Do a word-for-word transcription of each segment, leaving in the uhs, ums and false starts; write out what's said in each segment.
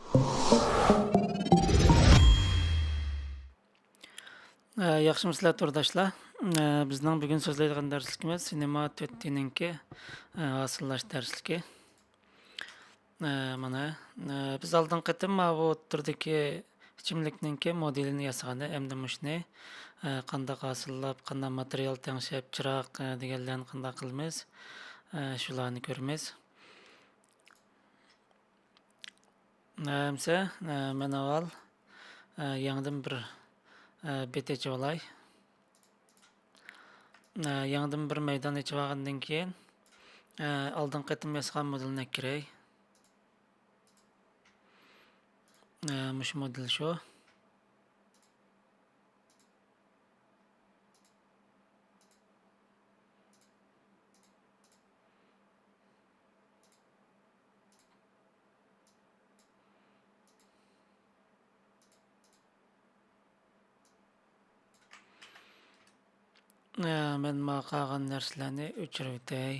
ئە، ياخشىمۇسىلەر تورداشلار؟ ئە، بىزنىڭ بۈگۈن سۆزلەيدىغان دەرسلىكىمىز سىنېما تۆت دىنىڭكى، ئە، ھاسىللاش دەرسلىكى. ئە، مانا، ئە، بىز ئالدىنقى قېتىم ماۋۇ ئوتتۇرىدىكى ئىچىملىكنىڭكى مودېلىنى ياسىغان. ئەمدى مۇشۇنى، ئە، قانداق ھاسىللاپ، قانداق ماتېرىيال تەڭشەپ، چىراغ، ئە، دېگەنلەرنى قانداق قىلىمىز، ئە، شۇلارنى كۆرىمىز. ئەمسە، ئە، مەن ئاۋۋال، ئە، يېڭىدىن بىر، ئە، بەت ئېچىۋالاي. ئە، يېڭىدىن بىر مەيدان ئېچىۋالغاندىن كېيىن، ئە، ئالدىنقى قېتىم ياسىغان مودېلنى ئەكىرەي. ئە، مۇشۇ مودېل شۇ. ئە، مەن ما قالغان نەرسىلەرنى ئۆچۈرۈۋېتەي.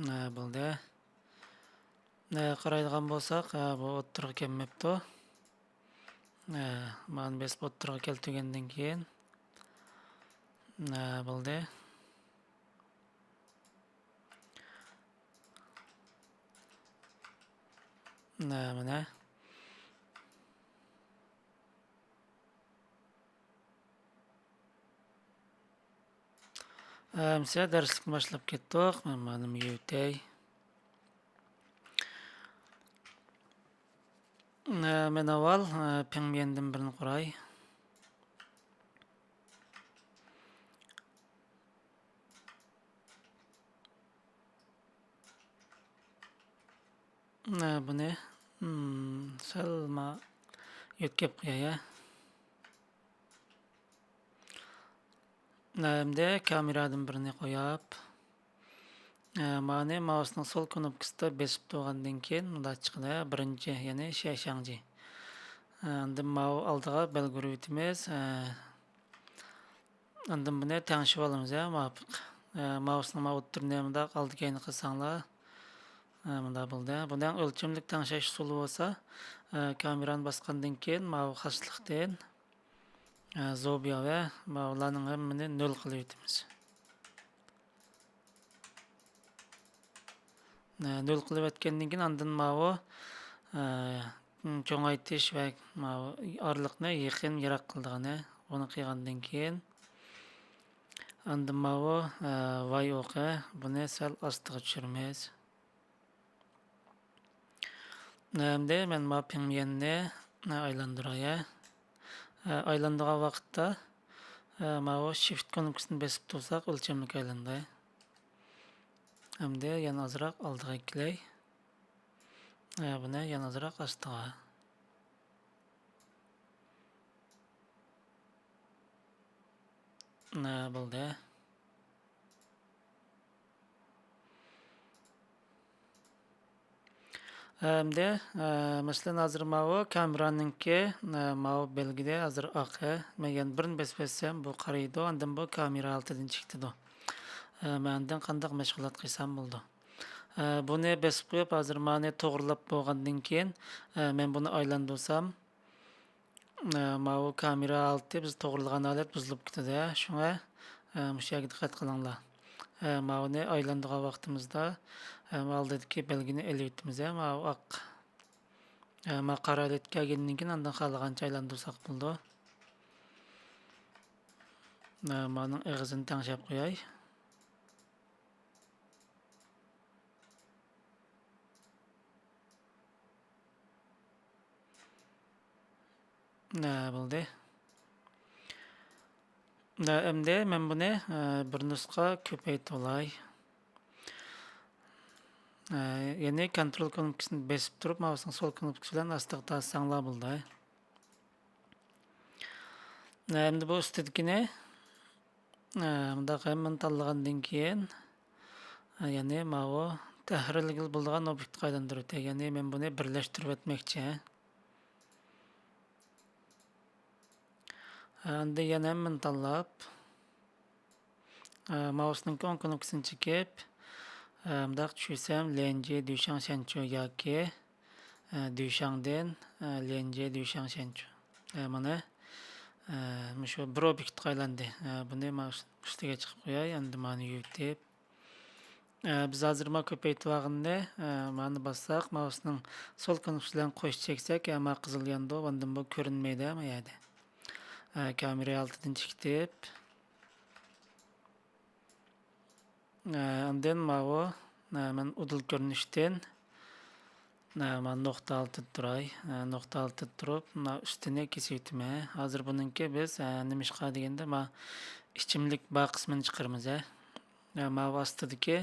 ئە، بولدى. ئە، قارايدىغان بولساق، ئە، بۇ ئوتتۇرىغا كەلمەپتۇ. ئە، مانى بېسىپ ئوتتۇرىغا كەلتۈرگەندىن كېيىن، ئە، بولدى. ئە، مانا. ئەمسە دەرسلىكنى باشلاپ كەتتۇق. مەن مانا يۆتەي. ئە، مەن ئاۋۋال، ئە، پىڭيەندىن بىرنى قۇراي. ئە، بۇنى، ئىم، سەل ما يۆتكەپ قوياي، ھە. ئەمدى كامېرادىن بىرنى قوياپ، ئە، مانى مائۇسنىڭ سول كۇنۇپكىسىدا بېسىپ تۇرغاندىن كېيىن مۇنداق چىقىدۇ، بىرىنچى، يەنى شيەشياڭجى. ئە، ئاندىن ماۋۇ ئالدىغا بەلگە ئۇرۇۋېتىمىز. ئە، ئاندىن بۇنى تەڭشىۋالىمىز، ھە، مۇۋاپىق. ئە، مائۇسنىڭ ماۋۇ ئوتتۇرىنى مۇنداق ئالدى كەينى قىلساڭلار، ئە، مۇنداق بولدى. بۇنىڭ ئۆلچەملىك تەڭشەش ئۇسۇلى بولسا، ئە، كامېرانى باسقاندىن كېيىن ماۋۇ خاسلىقتىن، ئە، زوبيا ۋە ماۋۇلارنىڭ ھەممىنى نۆل قىلىۋېتىمىز. نۆل قىلىۋەتكەندىن كېيىن، ئاندىن ماۋۇ، ئە، چوڭايتىش ۋە ماۋۇ ئارىلىقنى يېقىن، يىراق قىلىدىغىنى، بۇنى قىلغاندىن كېيىن، ئاندىن ماۋۇ، ئە، ۋاي ئوقى، بۇنى سەل ئاستىغا چۈشۈرىمىز. ئەمدى مەن ما پىڭيەننى ئايلاندۇراي. ئايلاندۇرغان ۋاقىتتا، ماۋۇ شىفت كۇنۇپكىسىنى بېسىپ تۇرساق، ئۆلچەملىك ئايلىنىدۇ. ئەمدى يەنە ئازراق ئالدىغا ئەكېلەي. بۇنى يەنە ئازراق ئاستىغا. بولدى. ئەمدى، ئە، مەسىلەن، ھازىر ماۋۇ كامېرانىڭكى، ئە، ماۋۇ بەلگىدە ھازىر ئاق، ئە، مەن يەنە بىرنى بېسىپ ئۆتسەم، بۇ قارىيدۇ، ئاندىن بۇ كامېرا ھالىتىدىن چىقىدۇ. ئە، مەن ئاندىن قانداق مەشغۇلات قىلسام بولىدۇ؟ ئە، بۇنى بېسىپ قويۇپ، ھازىر مانى توغرىلاپ بولغاندىن كېيىن، ئە، مەن بۇنى ئايلاندۇرسام، ئە، ماۋۇ كامېرا ھالىتى بىز توغرىلىغان ھالەت بۇزۇلۇپ كېتىدۇ، ھە. شۇڭا، ئە، مۇشۇ يەرگە دىققەت قىلىڭلار. ئە، ماۋۇنى ئايلاندۇرغان ۋاقتىمىزدا، ئە، ئالدىدىكى بەلگىنى ئېلىۋېتىمىز، ھە، ماۋۇ ئاق. ئە، ما قارا ھالەتكە كەلگەندىن كېيىن ئاندىن خالىغانچە ئايلاندۇرساق بولىدۇ. ئە، مانىڭ ئېغىزىنى تەڭشەپ قوياي. نە بولدى. نە، ئەمدى مەن بۇنى، ئە، بىر نۇسخا كۆپەيتىۋالاي. ئە، يەنى كونترول كۇنۇپكىسىنى بېسىپ تۇرۇپ، مائۇسنىڭ سول كۇنۇپكىسى بىلەن ئاستىغا تارتساڭلار بولدى. نە، ئەمدى بۇ ئۈستىدىكىنى ئە، مۇنداق ھەممىنى تاللىغاندىن كېيىن، ئە، يەنى ماۋۇ تەھرىرلىگىلى بولىدىغان ئوبيېكتقا ئايلاندۇرۇۋېتەي. يەنى مەن بۇنى بىرلەشتۈرۈۋەتمەكچى. ئە، ئاندىن يەنە ھەممىنى تاللاپ، ئە، مائۇسنىڭ ئوڭ كۇنۇپكىسىنى چېكىپ، ئە، مۇنداق چۈشۈرسەم، ليەنجى دۈشياڭ شەنچۈ ياكى دۈشاڭدىن، ليەنجې دۈشاڭ شەنچۈ. مانا، مۇشۇ بىر ئوبيېكتقا ئايلاندى. بۇنى مانا ئۈستىگە چىقىپ قوياي، ئەمدى مانا يۇيۇۋېتىپ. بىز ھازىر ما كۆپەيتىۋالغىنىنى، مانى باسساق، مائۇسنىڭ سول كنوپكىسى بىلەن قوش چەكسەك، ما قىزىل يانىدۇ، ئاندىن بۇ كۆرۈنمەيدۇ ما يەردە. كامېرا ھالىتىدىن چىقىپ، ئاندىن ماۋۇ، مەن ئۇدۇل كۆرۈنۈشتىن، مانا نۇقتا ھالىتىدە تۇراي. نۇقتا ھالىتىدە تۇرۇپ، مانا ئۈستىنى كېسىۋېتىمەن. ھازىر بۇنىڭكى بىز، نېمىشقا دېگەندە، ما ئىچىملىك بار قىسمىنى چىقىرىمىز، ھە. ماۋۇ ئاستىدىكى،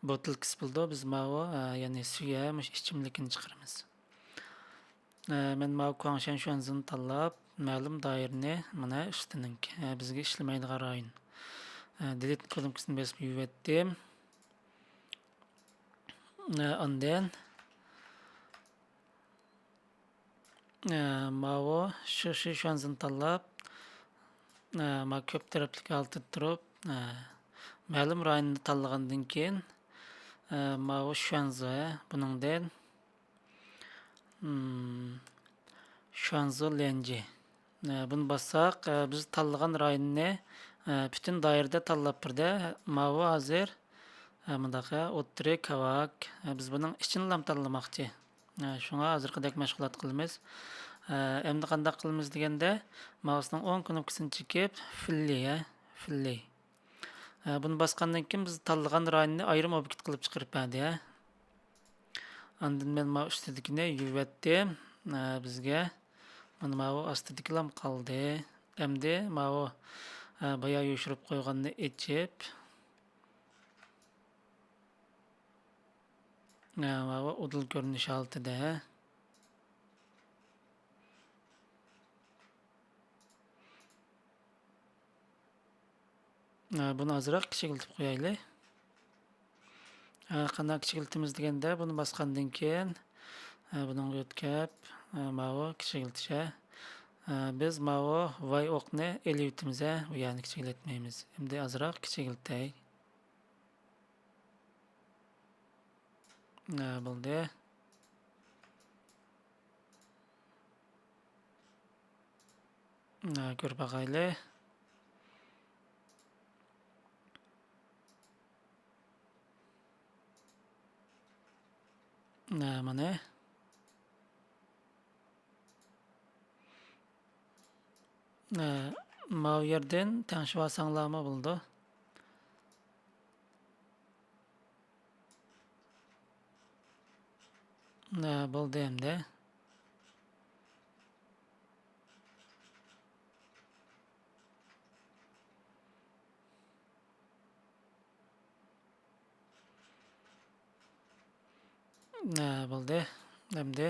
بوتۇلكىسى بولىدۇ. بىز ماۋۇ، يەنى سۈيە، مۇشۇ ئىچىملىكىنى چىقىرىمىز. مەن ماۋۇ كۇاڭشەن شۈەنزىنى تاللاپ، مەلۇم دائىرىنى، مانا ئۈستىنىڭكى، بىزگە ئىشلىمەيدىغان رايون. دېلېت كۇنۇپكىسىنى بېسىپ يۇيۇۋەتتىم. ئاندىن، ماۋۇ شۇ، شۇ شۈەنزىنى تاللاپ، ما كۆپ تەرەپلىك ھالىتىدە تۇرۇپ، مەلۇم رايوننى تاللىغاندىن كېيىن، ماۋۇ شۈەنزې، بۇنىڭدىن، شۈەنزې ليەنجې. بۇنى باسساق، بىز تاللىغان رايوننى، پۈتۈن دائىرىدە تاللاپ بەردى. ماۋۇ ھازىر، مۇنداق، ئوتتۇرا كاۋاك. بىز بۇنىڭ ئىچىنىلا تاللىماقچى. شۇڭا ھازىرقىدەك مەشغۇلات قىلىمىز. ئەمدى قانداق قىلىمىز دېگەندە، مائۇسنىڭ ئوڭ كۇنۇپكىسىنى چېكىپ، فىللى، ھە، فىللى. بۇنى باسقاندىن كېيىن بىز تاللىغان رايوننى ئايرىم ئوبيېكت قىلىپ چىقىرىپ بەردى، ھە. ئاندىن مەن ماۋۇ ئۈستىدىكىنى يۇيۇۋەتتىم. بىزگە مانا ماۋۇ ئاستىدىكىلام قالدى. ئەمدى ماۋۇ، بايا يوشۇرۇپ قويغاننى ئېچىپ، ماۋۇ ئۇدۇل كۆرۈنۈش ھالىتىدە. بۇنى ئازراق كىچىكلىتىپ قويايلى. قانداق كىچىكلىتىمىز دېگەندە، بۇنى باسقاندىن كېيىن، بۇنىڭغا ئۆتكەپ، ماۋۇ كىچىكلىتىش. بىز ماۋۇ ۋاي ئوقنى ئېلىۋېتىمىز، بۇ يەرنى كىچىكلەتمەيمىز. ئەمدى ئازراق كىچىكلىتەي. بولدى. كۆرۈپ باقايلى. مانا. ماۋۇ يەردىن تەڭشىۋالساڭلارمۇ بولىدۇ. بولدى ئەمدى. بولدى. ئەمدى،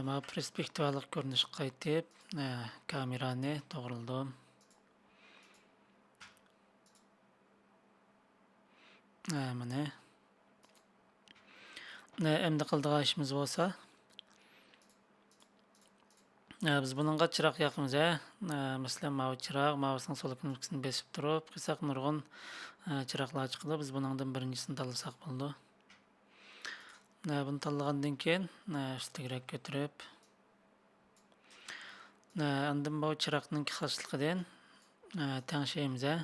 ماۋۇ پېرسپېكتىۋالىق كۆرۈنۈشكە قايتىپ، كامېرانى توغرىلىدىم. مانا. ئەمدى قىلىدىغان ئىشىمىز بولسا، بىز بۇنىڭغا چىراغ ياقىمىز، ھە. مەسىلەن، ماۋۇ چىراغ، ماۋۇسىنىڭ سول كنوپكىسىنى بېسىپ تۇرۇپ قىلساق، نۇرغۇن، چىراغلار چىقىدۇ. بىز بۇنىڭدىن بىرىنچىسىنى تاللىساق بولىدۇ. بۇنى تاللىغاندىن كېيىن، ئۈستىگىرەك كۆتۈرۈپ، ئاندىن بۇ چىراغنىڭكى خاسلىقىدىن، تەڭشەيمىز، ھە.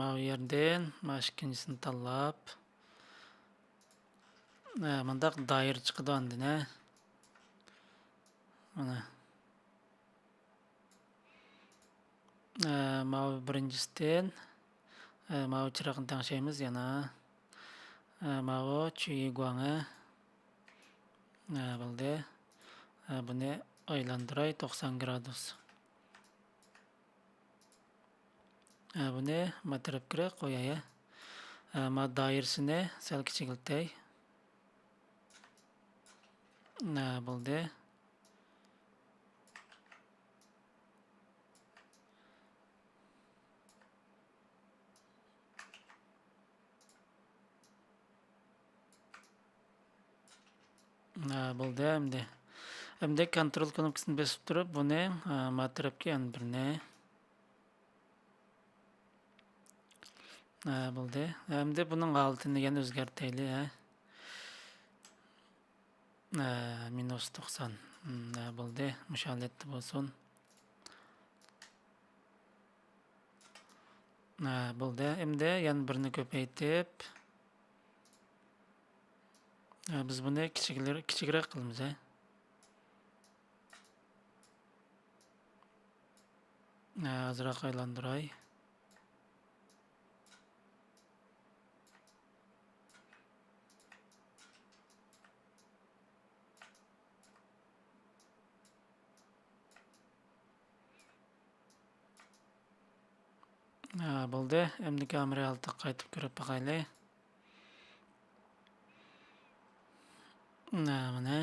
ماۋۇ يەردىن مانا ئىككىنچىسىنى تاللاپ، مۇنداق دائىرە چىقىدۇ ئاندىن، ھە. مانا. ماۋۇ بىرىنچىسىدىن، ماۋۇ چىراغنى تەڭشەيمىز يەنە. ماۋۇ چۈيىگۇاڭ، بولدى. بۇنى ئايلاندۇراي توقسان گرادۇس. بۇنى ما تەرەپكىرەك قوياي. ما دائىرىسىنى سەل كىچىكلىتەي. بولدى. ھە، بولدى ئەمدى. ئەمدى كونترول كنوپكىسىنى بېسىپ تۇرۇپ، بۇنى، ھە، ما تەرەپكە يەنە بىرنى. ھە، بولدى. ئەمدى بۇنىڭ ھالىتىنى يەنە ئۆزگەرتەيلى، ھە. ھە، مىنۇس توقسان. ھە، بولدى. مۇشۇ ھالەتتە بولسۇن. ھە، بولدى. ئەمدى يەنە بىرنى كۆپەيتىپ، ھە، بىز بۇنى كىچىكلىرى-، كىچىكرەك قىلىمىز، ھە. ھە، ئازراق ئايلاندۇراي. ھە، بولدى. ئەمدى كامېرا ھالىتىگە قايتىپ كۆرۈپ باقايلى. ھە، مانا.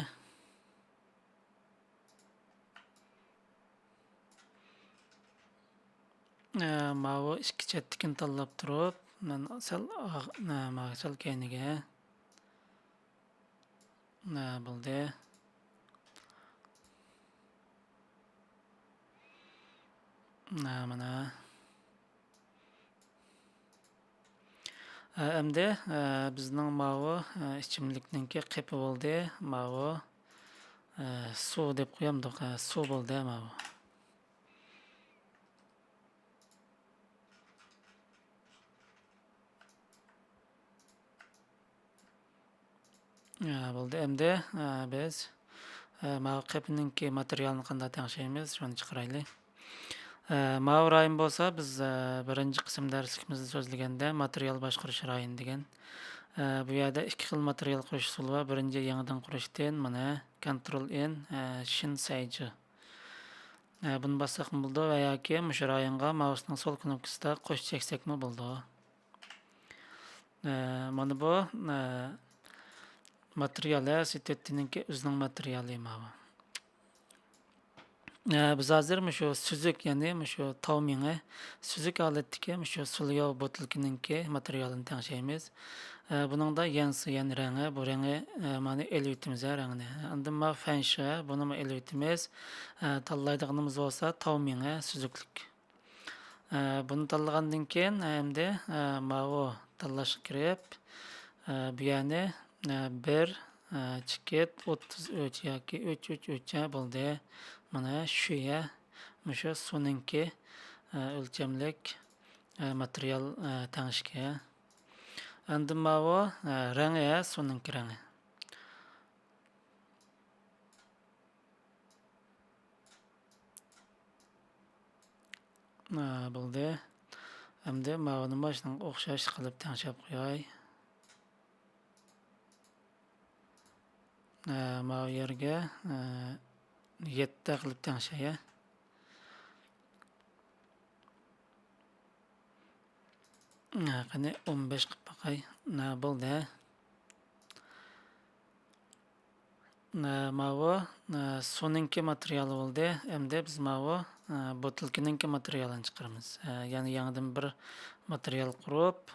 ئە، ماۋۇ ئىككى چەتتىكىنى تاللاپ تۇرۇپ، مەن سەل ئاغ-، نە، ماۋۇ سەل كەينىگە. نە، بولدى. نە، مانا. ئە، ئەمدى، ئە، بىزنىڭ ماۋۇ، ئە، ئىچىملىكنىڭكى قېپى بولدى. ماۋۇ، ئە، سۇ دەپ قويامدۇق. ئە، سۇ بولدى ماۋۇ. ھە، بولدى. ئەمدى، ھە، بىز، ھە، ماۋۇ قېپىنىڭكى ماتېرىيالىنى قانداق تەڭشەيمىز، شۇنى چىقىرايلى. ھە، ماۋۇ رايون بولسا، بىز، ھە، بىرىنچى قىسىم دەرسلىكىمىزدە سۆزلىگەندە، ماتېرىيال باشقۇرۇش رايونى دېگەن. ھە، بۇ يەردە ئىككى خىل ماتېرىيال قۇرۇش ئۇسۇلى بار. بىرىنچى يېڭىدىن قۇرۇشتىن، مانا، كونترول ئېن، ھە، شىن سەيجى. ھە، بۇنى باسساقمۇ بولىدۇ ۋە ياكى مۇشۇ رايونغا ماۋۇسنىڭ سول كنوپكىسىدا قوش چەكسەكمۇ بولىدۇ. ئە، مانا بۇ، ئە، ماتېرىيال، ھە، سىتېتتىنىڭكى ئۆزىنىڭ ماتېرىيالى ماۋۇ. ئە، بىز ھازىر مۇشۇ سۈزۈك، يەنى مۇشۇ تاۋ مېڭى سۈزۈك ھالەتتىكى مۇشۇ سۇلياۋ بوتۇلكىنىڭكى ماتېرىيالىنى تەڭشەيمىز. ئە، بۇنىڭدا يەنسى يەن رەڭى، بۇ رەڭى، ئە، مانا ئېلىۋېتىمىز، ھە، رەڭنى. ئاندىن ماۋۇ فەنشى، بۇنىمۇ ئېلىۋېتىمىز. ئە، تاللايدىغىنىمىز بولسا تاۋ مېڭى سۈزۈكلۈك. ئە، بۇنى تاللىغاندىن كېيىن، ئەمدى، ئە، ماۋۇ تاللاشقا كىرىپ، ئە، بۇ يەرنى، ئە، بىر، ئە، چېكىت ئوتتۇز ئۈچ ياكى ئۈچ ئۈچ ئۈچ، ئە، بولدى. مانا شۇ يەر، مۇشۇ سۇنىڭكى، ئە، ئۆلچەملىك، ئە، ماتېرىيال، ئە، تەڭشىكى. ئاندىن ماۋۇ، ئە، رەڭ، ئە، سۇنىڭكى رەڭى. ھە، بولدى. ئەمدى ماۋۇنىمۇ شۇنىڭغا ئوخشاش قىلىپ تەڭشەپ قوياي. ھە، ماۋۇ يەرگە، ھە، يەتتە قىلىپ تەڭشەي. ھە، قېنى، ئون بەش قىلىپ باقاي. ھە، بولدى. ھە، ماۋۇ، ھە، سۇنىڭكى ماتېرىيالى بولدى. ئەمدى بىز ماۋۇ، ھە، بوتۇلكىنىڭكى ماتېرىيالىنى چىقىرىمىز. ھە، يەنە يېڭىدىن بىر ماتېرىيال قۇرۇپ،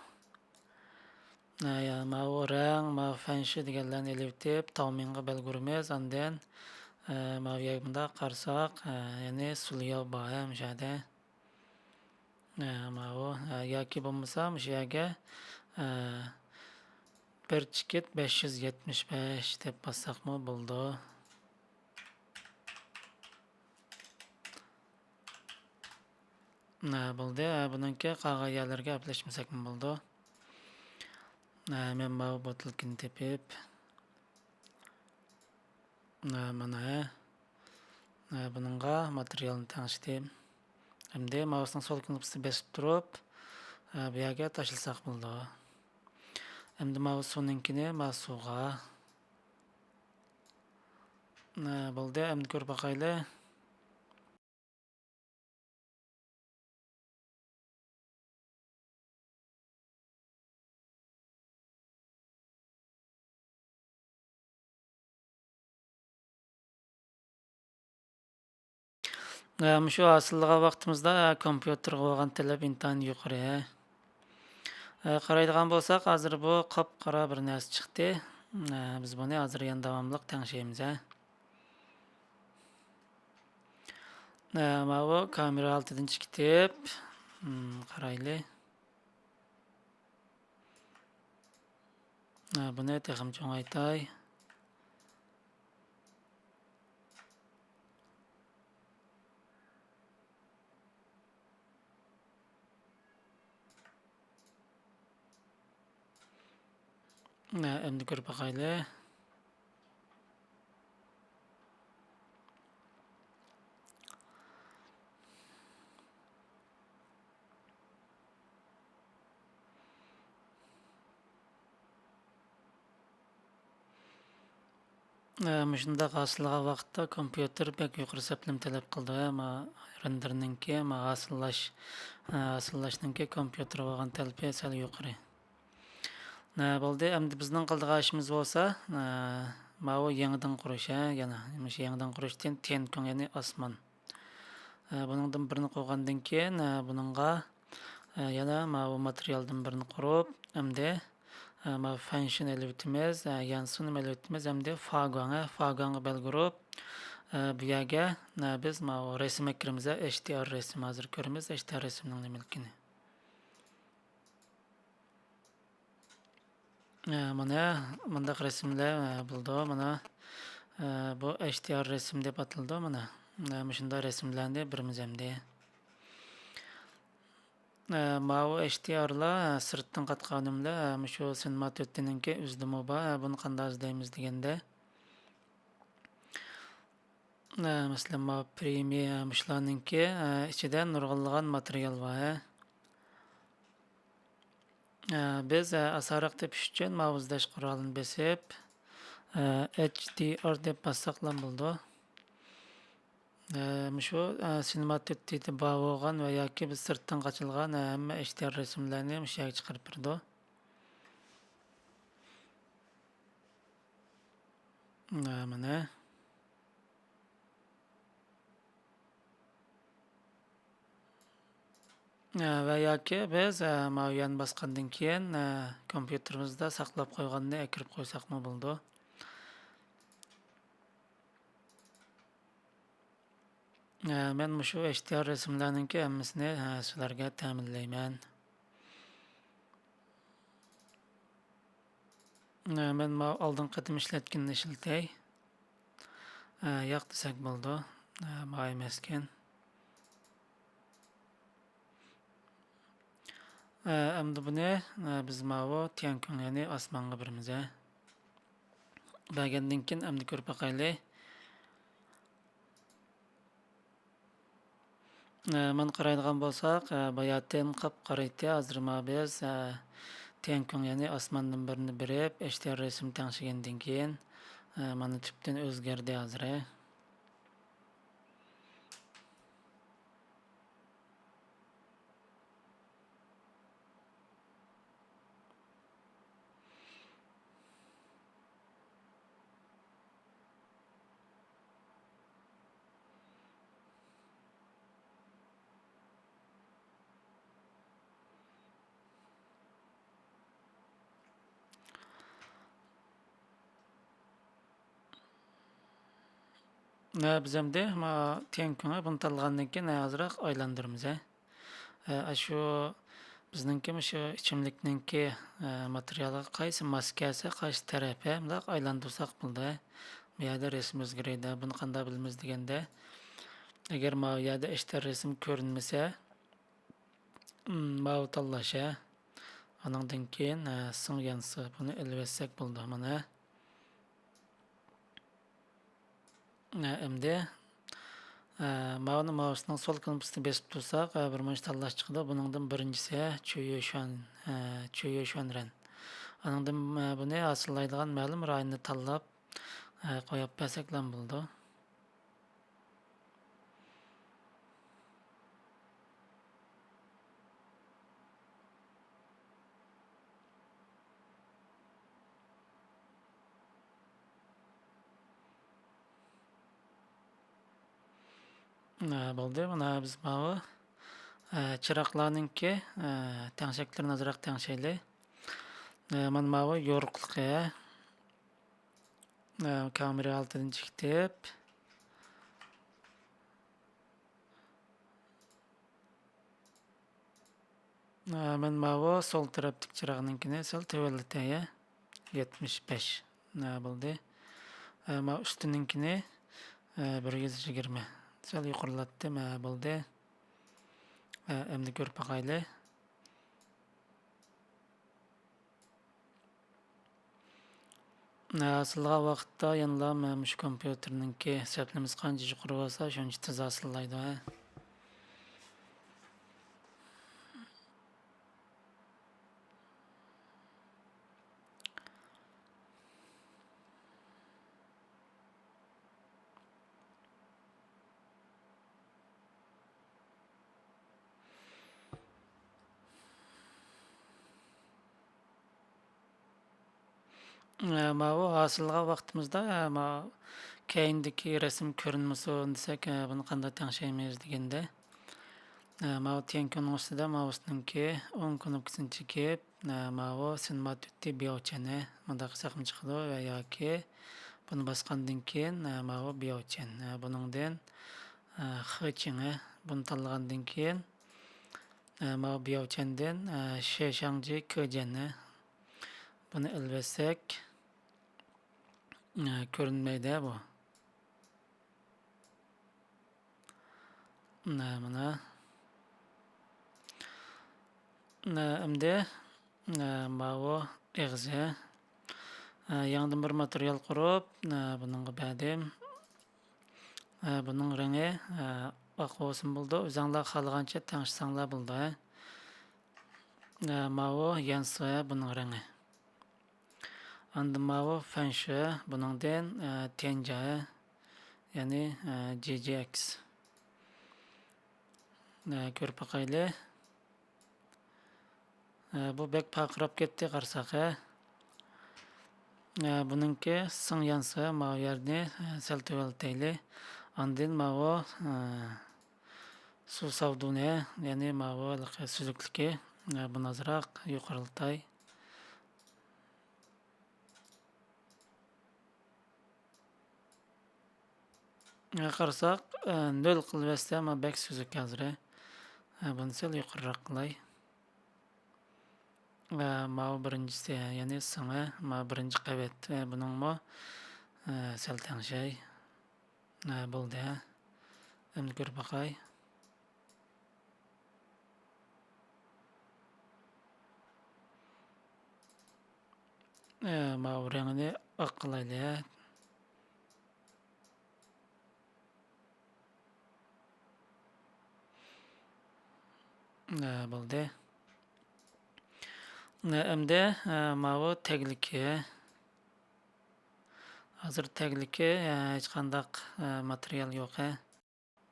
ھە، يا، ماۋۇ رەڭ، ماۋۇ فەنشى دېگەنلەرنى ئېلىۋېتىپ، تاۋمىڭغا بەلگە ئۇرىمىز. ئاندىن، ھە، ماۋۇ يەرگە مۇنداق قارىساق، ھە، يەنى سۇلياۋ بار، ھە، مۇشۇ يەردە. ئە، ماۋۇ، ئە، ياكى بولمىسا مۇشۇ يەرگە، ئە، بىر چېكىت بەش يۈز يەتمىش بەش دەپ باسساقمۇ بولىدۇ. ئە، بولدى. ئە، بۇنىڭكى قالغان يەرلىرىگە ئەپلەشمىسەكمۇ بولىدۇ. ئە، مەن ماۋۇ بوتۇلكىنى تېپىپ، ئە، مانا، ئە، بۇنىڭغا ماتېرىيالنى تەڭشىتىپ، ئەمدى ماۋۇسنىڭ سول كنوپكىسىنى بېسىپ تۇرۇپ، ئە، بۇ يەرگە تاشلىساق بولىدۇ. ئەمدى ماۋۇ سۇنىڭكىنى ماۋۇ سۇغا. ئە، بولدى، ئەمدى كۆرۈپ باقايلى. ئە، مۇشۇ ھاسىللىغان ۋاقتىمىزدا، ئە، كومپيۇتېرغا بولغان تەلەپ ئىنتايىن يۇقىرى. ئە، قارايدىغان بولساق، ھازىر بۇ قاپقارا بىر نەرسە چىقتى. ئە، بىز بۇنى ھازىر يەنە داۋاملىق تەڭشەيمىز، ھە. ئە، ماۋۇ كامېرا ھالىتىدىن چىقىتىپ، ھىم، قارايلى. ئە، بۇنى تېخىمۇ چوڭايتاي. ئە، ئەمدى كۆرۈپ باقايلى. ئە، مۇشۇنداق ھاسىللىغان ۋاقىتتا كومپيۇتېر بەك يۇقىرى سەپلىمە تەلەپ قىلىدۇ، ئە، ما رېندېرنىڭكى، ما ھاسىللاش، ئە، ھاسىللاشنىڭكى كومپيۇتېرغا بولغان تەلىپى سەل يۇقىرى. ئە، بولدى، ئەمدى بىزنىڭ قىلىدىغان ئىشىمىز بولسا، ئە، ماۋۇ يېڭىدىن قۇرۇش، ئە، يەنە مۇشۇ يېڭىدىن قۇرۇشتىن تيەنكۈن، يەنى ئاسمان. ئە، بۇنىڭدىن بىرنى قۇرغاندىن كېيىن، ئە، بۇنىڭغا، ئە، يەنە ماۋۇ ماتېرىيالدىن بىرنى قۇرۇپ، ئەمدى، ئە، ماۋۇ فەنشىن ئېلىۋېتىمىز، ئە، يانسۇنمۇ ئېلىۋېتىمىز، ئەمدى فاگۇاڭ، ئە، فاگۇاڭغا بەلگە ئۇرۇپ، ئە، بۇ يەرگە، ئە، بىز ماۋۇ رەسىم ئەكىرىمىز، ئە، ئېچ دى ئار رەسىم، ھازىر كۆرىمىز، ئېچ دى ئار رەسىمنىڭ نېمىلىكىنى. ئە، مانا مۇنداق رەسىملەر، ئە، بولىدۇ. مانا، ئە، بۇ ئېچ دى ئار رەسىم دەپ ئاتىلىدۇ. مانا، ئە، مۇشۇنداق رەسىملەرنى بېرىمىز ئەمدى. ئە، ماۋۇ ئېچ دى ئارلار، ئە، سىرتتىن قاتقان ئۈنۈملەر، ئە، مۇشۇ سىنېما تۆتتىنىڭكى ئۆزىدىمۇ بار. ئە، بۇنى قانداق ئىزدەيمىز دېگەندە، ئە، مەسىلەن، ماۋۇ پرېمىيە، مۇشۇلارنىڭكى، ئە، ئىچىدە نۇرغۇنلىغان ماتېرىيال بار، ھە. ئە، بىز، ئە، ئاسانراق تېپىش ئۈچۈن ماۋۇ ئىزدەش قورالىنى بېسىپ، ئە، ئېچ دى ئار دەپ باسساقلا بولىدۇ. ئە، مۇشۇ، ئە، سىنېما تۆتتە بار بولغان ۋە ياكى بىز سىرتتىن قاچىلىغان، ئە، ھەممە ئېچ دى ئار رەسىملەرنى مۇشۇ يەرگە چىقىرىپ بېرىدۇ. ئە، مانا. ئە، ۋە ياكى بىز، ئە، ماۋۇ يەنە باسقاندىن كېيىن، ئە، كومپيۇتېرىمىزدا ساقلاپ قويغاننى ئەكىرىپ قويساقمۇ بولىدۇ. ئە، مەن مۇشۇ ئېچ دى ئار رەسىملەرنىڭكى ھەممىسىنى، ئە، سىلەرگە تەمىنلەيمەن. ئە، مەن ماۋۇ ئالدىنقى قېتىم ئىشلەتكىنىنى ئىشلىتەي. ئە، ياق دېسەك بولىدۇ. ئە، ماۋۇ ئەمەسكەن. ئە، ئەمدى بۇنى، ئە، بىز ماۋۇ تيەنكۈن، يەنى ئاسمانغا بېرىمىز، ئە. بەرگەندىن كېيىن ئەمدى كۆرۈپ باقايلى. ئە، مانا قارايدىغان بولساق، ئە، باياتىن قاپقارا ئىدى، ھازىر ما بىز، ئە، تيەنكۈن، يەنى ئاسماندىن بىرنى بېرىپ، ئېچ دى ئار رەسىم تەڭشىگەندىن كېيىن، ئە، مانا تۈپتىن ئۆزگەردى ھازىر. ھە، بىز ئەمدى ما تيەنكۈنى بۇنى تاللىغاندىن كېيىن، ھە، ئازراق ئايلاندۇرىمىز، ھە. ھە، ئاشۇ بىزنىڭكى مۇشۇ ئىچىملىكنىڭكى، ھە، ماتېرىيالىغا قايسى ماس كەلسە، قايسى تەرەپ، ھە، مۇنداق ئايلاندۇرساق بولىدۇ، ھە. بۇ يەردە رەسىم ئۆزگىرىدۇ. بۇنى قانداق بىلىمىز دېگەندە، ئەگەر ماۋۇ يەردە ئېچ دى ئار رەسىم كۆرۈنمىسە، مم، ماۋۇ تاللاش، ھە. ئانىڭدىن كېيىن، ھە، سىڭ يانسى بۇنى ئېلىۋەتسەك بولىدۇ، مانا. ھە، ئەمدى، ھە، ماۋۇنى مائۇسنىڭ سول كنوپكىسىنى بېسىپ تۇرساق، ھە، بىر مۇنچە تاللاش چىقىدۇ. بۇنىڭدىن بىرىنچىسى، ھە، چۈيۈشۈەن، ھە، چۈيۈشۈەنرەن. ئانىڭدىن، ھە، بۇنى ھاسىللايدىغان مەلۇم رايوننى تاللاپ، ھە، قويۇپ بەرسەكلا بولىدۇ. ھە، بولدى. مانا بىز ماۋۇ، ھە، چىراغلارنىڭكى، ھە، تەڭشەكلىرىنى ئازراق تەڭشەيلى. ھە، مانا ماۋۇ يورۇقلۇقى، ھە، كامېرا ھالىتىدىن چىقىتىپ، ھە، مەن ماۋۇ سول تەرەپتىكى چىراغنىڭكىنى سەل تۆۋەنلىتەي، ھە. يەتمىش بەش. ھە، بولدى. ھە، ماۋۇ ئۈستىنىڭكىنى، ھە، بىر يۈز يىگىرمە. سەل يۇقىرىلاتتىم. ھە، بولدى. ھە، ئەمدى كۆرۈپ باقايلى. ھە، سىلىغان ۋاقىتتا يەنىلا مەن مۇشۇ كومپيۇتېرنىڭكى سەپلىمىسى قانچە يۇقىرى بولسا، شۇنچە تېز ھاسىللايدۇ، ھە. ئە، ماۋۇ ھاسىللىغان ۋاقتىمىزدا، ئە، ما-، كەينىدىكى رەسىم كۆرۈنمىسۇن دېسەك، ئە، بۇنى قانداق تەڭشەيمىز دېگەندە، ئە، ماۋۇ تيەنكۈننىڭ ئۈستىدە ماۋۇسىنىڭكى ئوڭ كۇنۇپكىسىنى چېكىپ، ئە، ماۋۇ سىنما تۆتى بياۋچەننى مۇنداق قىلساقمۇ چىقىدۇ ۋە ياكى بۇنى باسقاندىن كېيىن، ئە، ماۋۇ بياۋچەن، ئە، بۇنىڭدىن، ئە، خېچىڭى بۇنى تاللىغاندىن كېيىن، ئە، ماۋۇ بياۋچەندىن، ئە، شېشاڭجى كېجەننى بۇنى ئېلىۋەتسەك، ئە، كۆرۈنمەيدۇ بۇ. مانا، مانا. ئەمدى، ماۋۇ ئېغىزى. يېڭىدىن بىر ماتېرىيال قۇرۇپ، بۇنىڭغا بەردىم. بۇنىڭ رەڭگى ئاق بولسىمۇ بولىدۇ. ئۆزۈڭلار خالىغانچە تەڭشىسەڭلار بولىدۇ. ماۋۇ يەنسۇ بۇنىڭ رەڭگى. ئاندىن ماۋۇ فەنشۇ، بۇنىڭدىن، ئە، تيەنجيا، يەنى، ئە، جى جى ئېكس. ئە، كۆرۈپ باقايلى. ئە، بۇ بەك پارقىراپ كەتتى، قارىساق، ھە. ئە، بۇنىڭكى سىڭ يانسا، ماۋۇ يەرنى، ئە، سەل تۆۋەنلىتەيلى. ئاندىن ماۋۇ، ئە، سۇ ساۋدۇنى، يەنى ماۋۇ ھېلىقى سۈزۈكلۈكى، ئە، بۇنى ئازراق يۇقىرىلىتاي. قارىساق، نۆل قىلىۋەتسە، مانا بەك سۈزۈك ھازىر. بۇنى سەل يۇقىرىراق قىلاي. ماۋۇ بىرىنچىسى، يەنى سىڭى، ماۋۇ بىرىنچى قەۋەت. بۇنىڭمۇ سەل تەڭشەي. بولدى. ئەمدى كۆرۈپ باقاي. ئە، ماۋۇ رەڭگىنى ئاق قىلايلى. ئە، بولدى. ئە، ئەمدى، ئە، ماۋۇ تەگلىكى. ھازىر تەگلىكى، ئە، ھېچقانداق، ئە، ماتېرىيال يوق، ھە.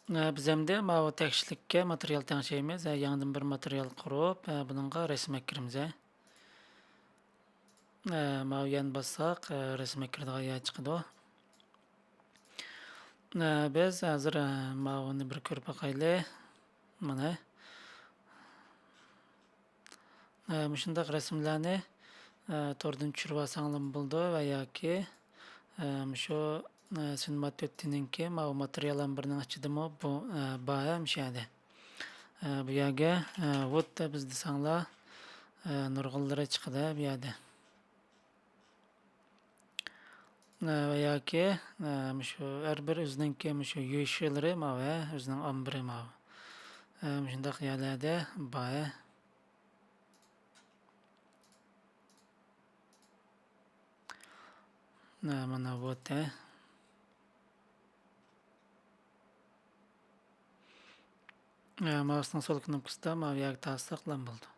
ئە، بىز ئەمدى ماۋۇ تەكشىلىككە ماتېرىيال تەڭشەيمىز. ئە، يېڭىدىن بىر ماتېرىيال قۇرۇپ، ئە، بۇنىڭغا رەسىم ئەكىرىمىز، ئە. ئە، ماۋۇ يەنە باسساق، ئە، رەسىم ئەكىرىدىغان يەر چىقىدۇ. ئە، بىز ھازىر، ئە، ماۋۇنى بىر كۆرۈپ باقايلى. مانا. ئە، مۇشۇنداق رەسىملەرنى، ئە، توردىن چۈشۈرۈۋالساڭلارمۇ بولىدۇ ۋە ياكى، ئە، مۇشۇ، ئە، سىنما تۆتتىنىڭكى ماۋۇ ماتېرىيال ئامبىرىنىڭ ئىچىدىمۇ بۇ، ئە، بار مۇشۇ يەردە. ئە، بۇ يەرگە، ئە، ۋوت دەپ ئىزدىسەڭلار، ئە، نۇرغۇنلىرى چىقىدۇ بۇ يەردە. ئە، ۋە ياكى، ئە، مۇشۇ ھەر بىر ئۆزىنىڭكى مۇشۇ يۈشىلىرى ماۋۇ، ئۆزىنىڭ ئامبىرى ماۋۇ. ئە، مۇشۇنداق يەرلەردە بار. ئە، مانا بۇ تە. ئە، ماۋۇسنىڭ سول كنوپكىسىدا ماۋۇ يەرگە تارتساقلام بولىدۇ.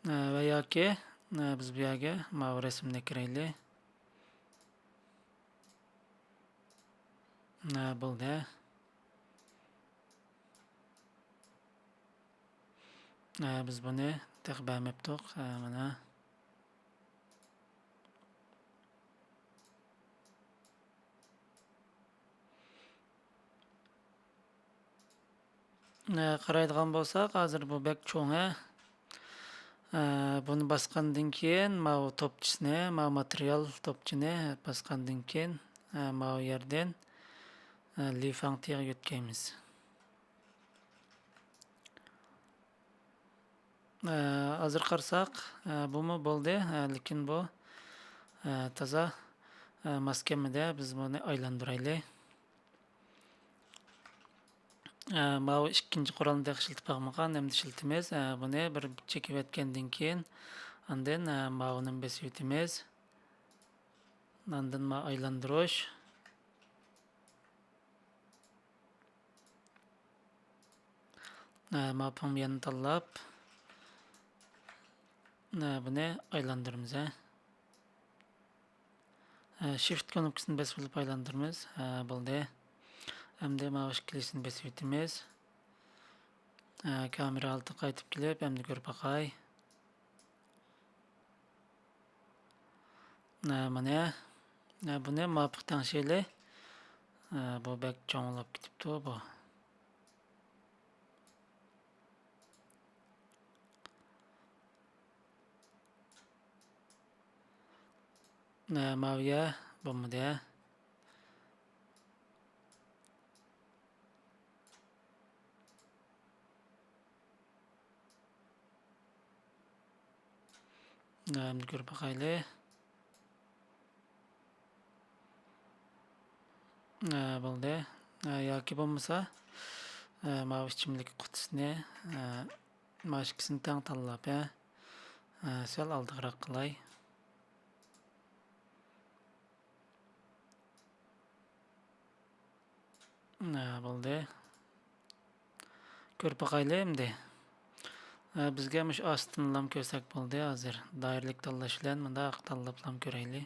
ئە، ۋە ياكى، ئە، بىز بۇ يەرگە ماۋۇ رەسىمنى كىرەيلى. ئە، بولدى. ئە، بىز بۇنى تېخى بەرمەپتۇق. ئە، مانا. ئە، قارايدىغان بولساق، ھازىر بۇ بەك چوڭ، ھە. ئە، بۇنى باسقاندىن كېيىن، ماۋۇ توپچىسىنى، ماۋۇ ماتېرىيال توپچىنى باسقاندىن كېيىن، ئە، ماۋۇ يەردىن، ئە، لىفاڭتىغا يۆتكەيمىز. ئە، ھازىر قارىساق، ئە، بۇمۇ بولدى. ئە، لېكىن بۇ، ئە، تازا، ئە، ماس كەلمىدى. بىز بۇنى ئايلاندۇرايلى. ئە، ماۋۇ ئىككىنچى قورالنى تېخى ئىشلىتىپ باقمىغان، ئەمدى ئىشلىتىمىز. ئە، بۇنى بىر چېكىۋەتكەندىن كېيىن، ئاندىن، ئە، ماۋۇنى بېسىۋېتىمىز. ئاندىن ما ئايلاندۇرۇش. ئە، ما پۇڭيەننى تاللاپ، ئە، بۇنى ئايلاندۇرىمىز، ھە. ئە، شىفت كۇنۇپكىسىنى بېسىپ ئېلىپ ئايلاندۇرىمىز. ئە، بولدى. ئەمدى ماۋۇ ئىككىلىسىنى بېسىۋېتىمىز. ئە، كامېرا ھالىتىگە قايتىپ كېلىپ، ئەمدى كۆرۈپ باقاي. ئە، مانا. ئە، بۇنى مۇۋاپىق تەڭشەيلى. ئە، بۇ بەك چوڭلاپ كېتىپتۇ، بۇ. ئە، ماۋۇ يە بولمىدى. ئەمدى كۆرۈپ باقايلى. ئە، بولدى. ئە، ياكى بولمىسا، ئە، ماۋۇ ئىچىملىك قۇتىسىنى، ئە، ماۋۇ ئىككىسىنى تەڭ تاللاپ، ئە، ئە، سەل ئالدىغىراق قىلاي. ھە، بولدى. كۆرۈپ باقايلى ئەمدى. ھە، بىزگە مۇشۇ ئاستىنلام كۆرسەك بولدى ھازىر. دائىرىلىك تاللاش بىلەن مۇنداق تاللاپلام كۆرەيلى.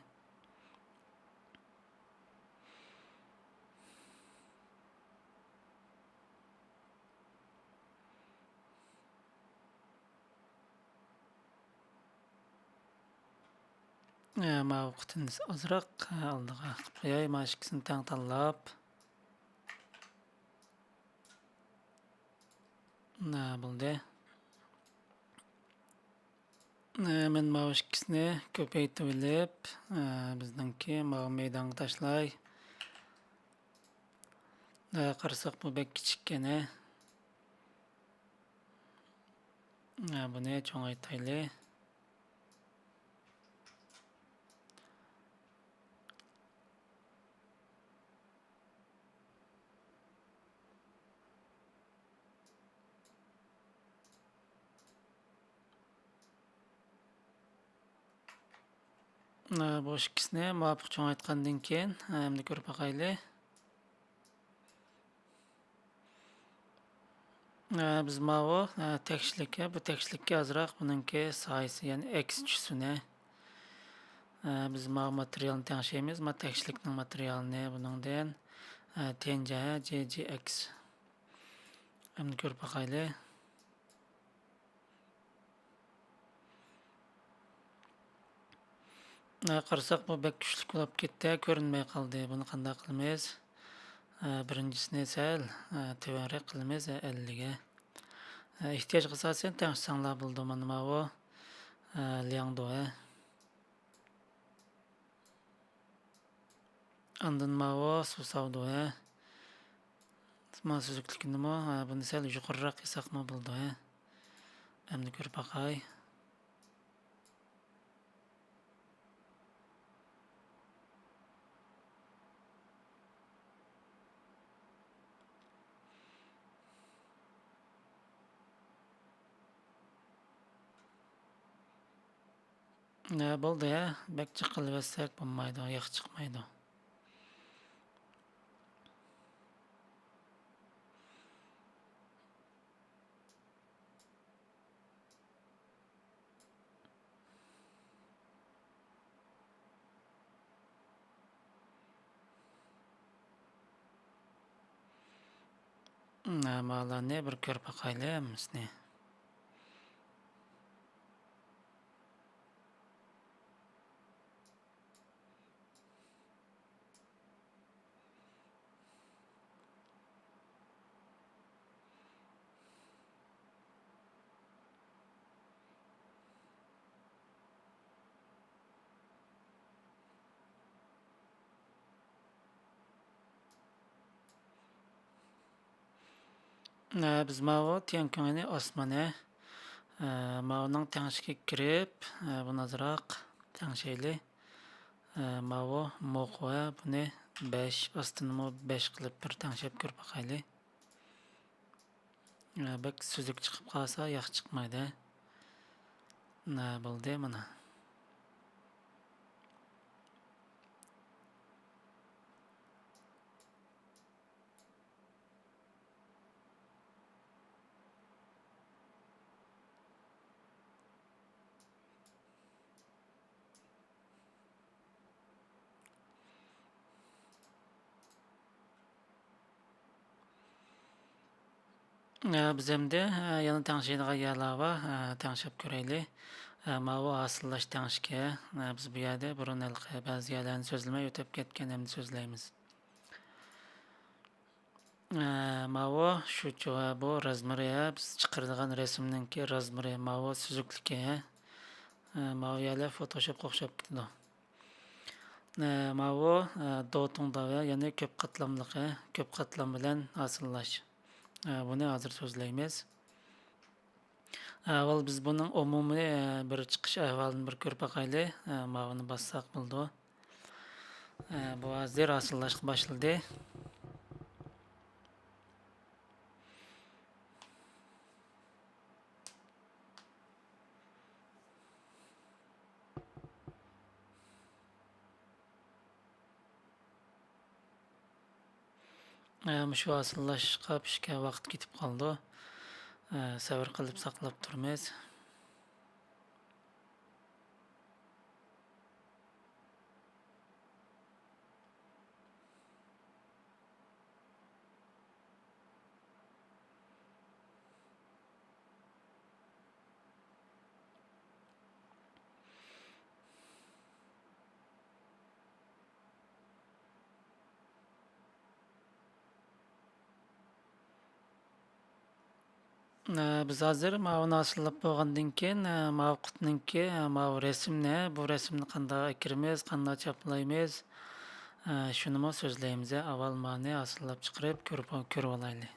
ئە، ماۋۇ قۇتىنى ئازراق، ئە، ئالدىغا قىلىپ قوياي. مانا ئىككىسىنى تەڭ تاللاپ. ئە، بولدى. ئە، مەن ماۋۇ ئىككىسىنى كۆپەيتىۋېلىپ، ئە، بىزنىڭكى ماۋۇ مەيدانغا تاشلاي. ئە، قارىساق بۇ بەك كىچىككەن، ھە. ئە، بۇنى چوڭايتايلى. ئە، بۇ ئىككىسىنى مۇۋاپىق چوڭايتقاندىن كېيىن، ئە، ئەمدى كۆرۈپ باقايلى. ئە، بىز ماۋۇ، ئە، تەكشىلىككە، بۇ تەكشىلىككە ئازراق بۇنىڭكى سايىسى، يەنى ئەكس چۈشسۇن، ھە. ئە، بىز ماۋۇ ماتېرىيالنى تەڭشەيمىز، ما تەكشىلىكنىڭ ماتېرىيالىنى بۇنىڭدىن، ئە، تيەنجيە، جي جى ئەكس. ئەمدى كۆرۈپ باقايلى. ئە، قارىساق، بۇ بەك كۈچلۈك بولۇپ كەتتى، كۆرۈنمەي قالدى. بۇنى قانداق قىلىمىز؟ ئە، بىرىنچىسىنى سەل، ئە، تۆۋەنرەك قىلىمىز، ئە، ئەللىككە. ئە، ئېھتىياجغا ئاساسەن تەڭشىسەڭلار بولىدۇ. مانا ماۋۇ، ئە، لياڭدۇ، ئە. ئاندىن ماۋۇ سۇساۋدۇ، ھە. مانا سۈزۈكلۈكىنىمۇ، ھە، بۇنى سەل يۇقىرىراق قىلساقمۇ بولىدۇ، ھە. ئەمدى كۆرۈپ باقاي. ھە، بولدى، ھە. بەك جىق قىلىۋەتسەك بولمايدۇ، ياخشى چىقمايدۇ. ماۋۇلارنى بىر كۆرۈپ باقايلى ھەممىسىنى. ئە، بىز ماۋۇ تيەنكۈڭنى ئاسمىنى، ئە، ماۋۇنىڭ تەڭشىكىگە كىرىپ، ئە، بۇنى ئازراق تەڭشەيلى. ئە، ماۋۇ موقۇ، ئە، بۇنى بەش، ئاستىنىمۇ بەش قىلىپ بىر تەڭشەپ كۆرۈپ باقايلى. ئە، بەك سۈزۈك چىقىپ قالسا ياخشى چىقمايدۇ. ئە، بولدى مانا. ئە، بىز ئەمدى، ئە، يەنە تەڭشەيدىغان يەرلەر بار. ئە، تەڭشەپ كۆرەيلى. ئە، ماۋۇ ھاسىللاش تەڭشىكى. ئە، بىز بۇ يەردە بۇرۇن ھېلىقى بەزى يەرلەرنى سۆزلىمەي ئۆتۈپ كەتكەن، ئەمدى سۆزلەيمىز. ئە، ماۋۇ شۇچۇ، ئە، بۇ رازمېرى، ئە، بىز چىقىرىدىغان رەسىمنىڭكى رازمېرى، ماۋۇ سۈزۈكلۈكى، ئە. ئە، ماۋۇ يەرلەر فوتوشوپقا ئوخشاپ كېتىدۇ. ئە، ماۋۇ، ئە، دوتۇڭداۋ، ئە، يەنى كۆپ قاتلاملىق، ئە، كۆپ قاتلام بىلەن ھاسىللاش. ئە، بۇنى ھازىر سۆزلەيمىز. ئاۋۋال بىز بۇنىڭ ئومۇمىي، ئە، بىر چىقىش ئەھۋالىنى بىر كۆرۈپ باقايلى. ئە، ماۋۇنى باسساق بولىدۇ. ئە، بۇ ھازىر ھاسىللاشقا باشلىدى. ئە، مۇشۇ ھاسىللاشقا پىشكە ۋاقىت كېتىپ قالىدۇ. ئە، سەۋر قىلىپ ساقلاپ تۇرىمىز. ئە، بىز ھازىر ماۋۇنى ھاسىللاپ بولغاندىن كېيىن، ئە، ماۋۇ قۇتنىڭكى، ئە، ماۋۇ رەسىمنى، بۇ رەسىمنى قانداق ئەكىرىمىز، قانداق چاپلايمىز، ئە، شۇنىمۇ سۆزلەيمىز. ئاۋۋال مانى ھاسىللاپ چىقىرىپ كۆرۈپ، كۆرۈۋالايلى.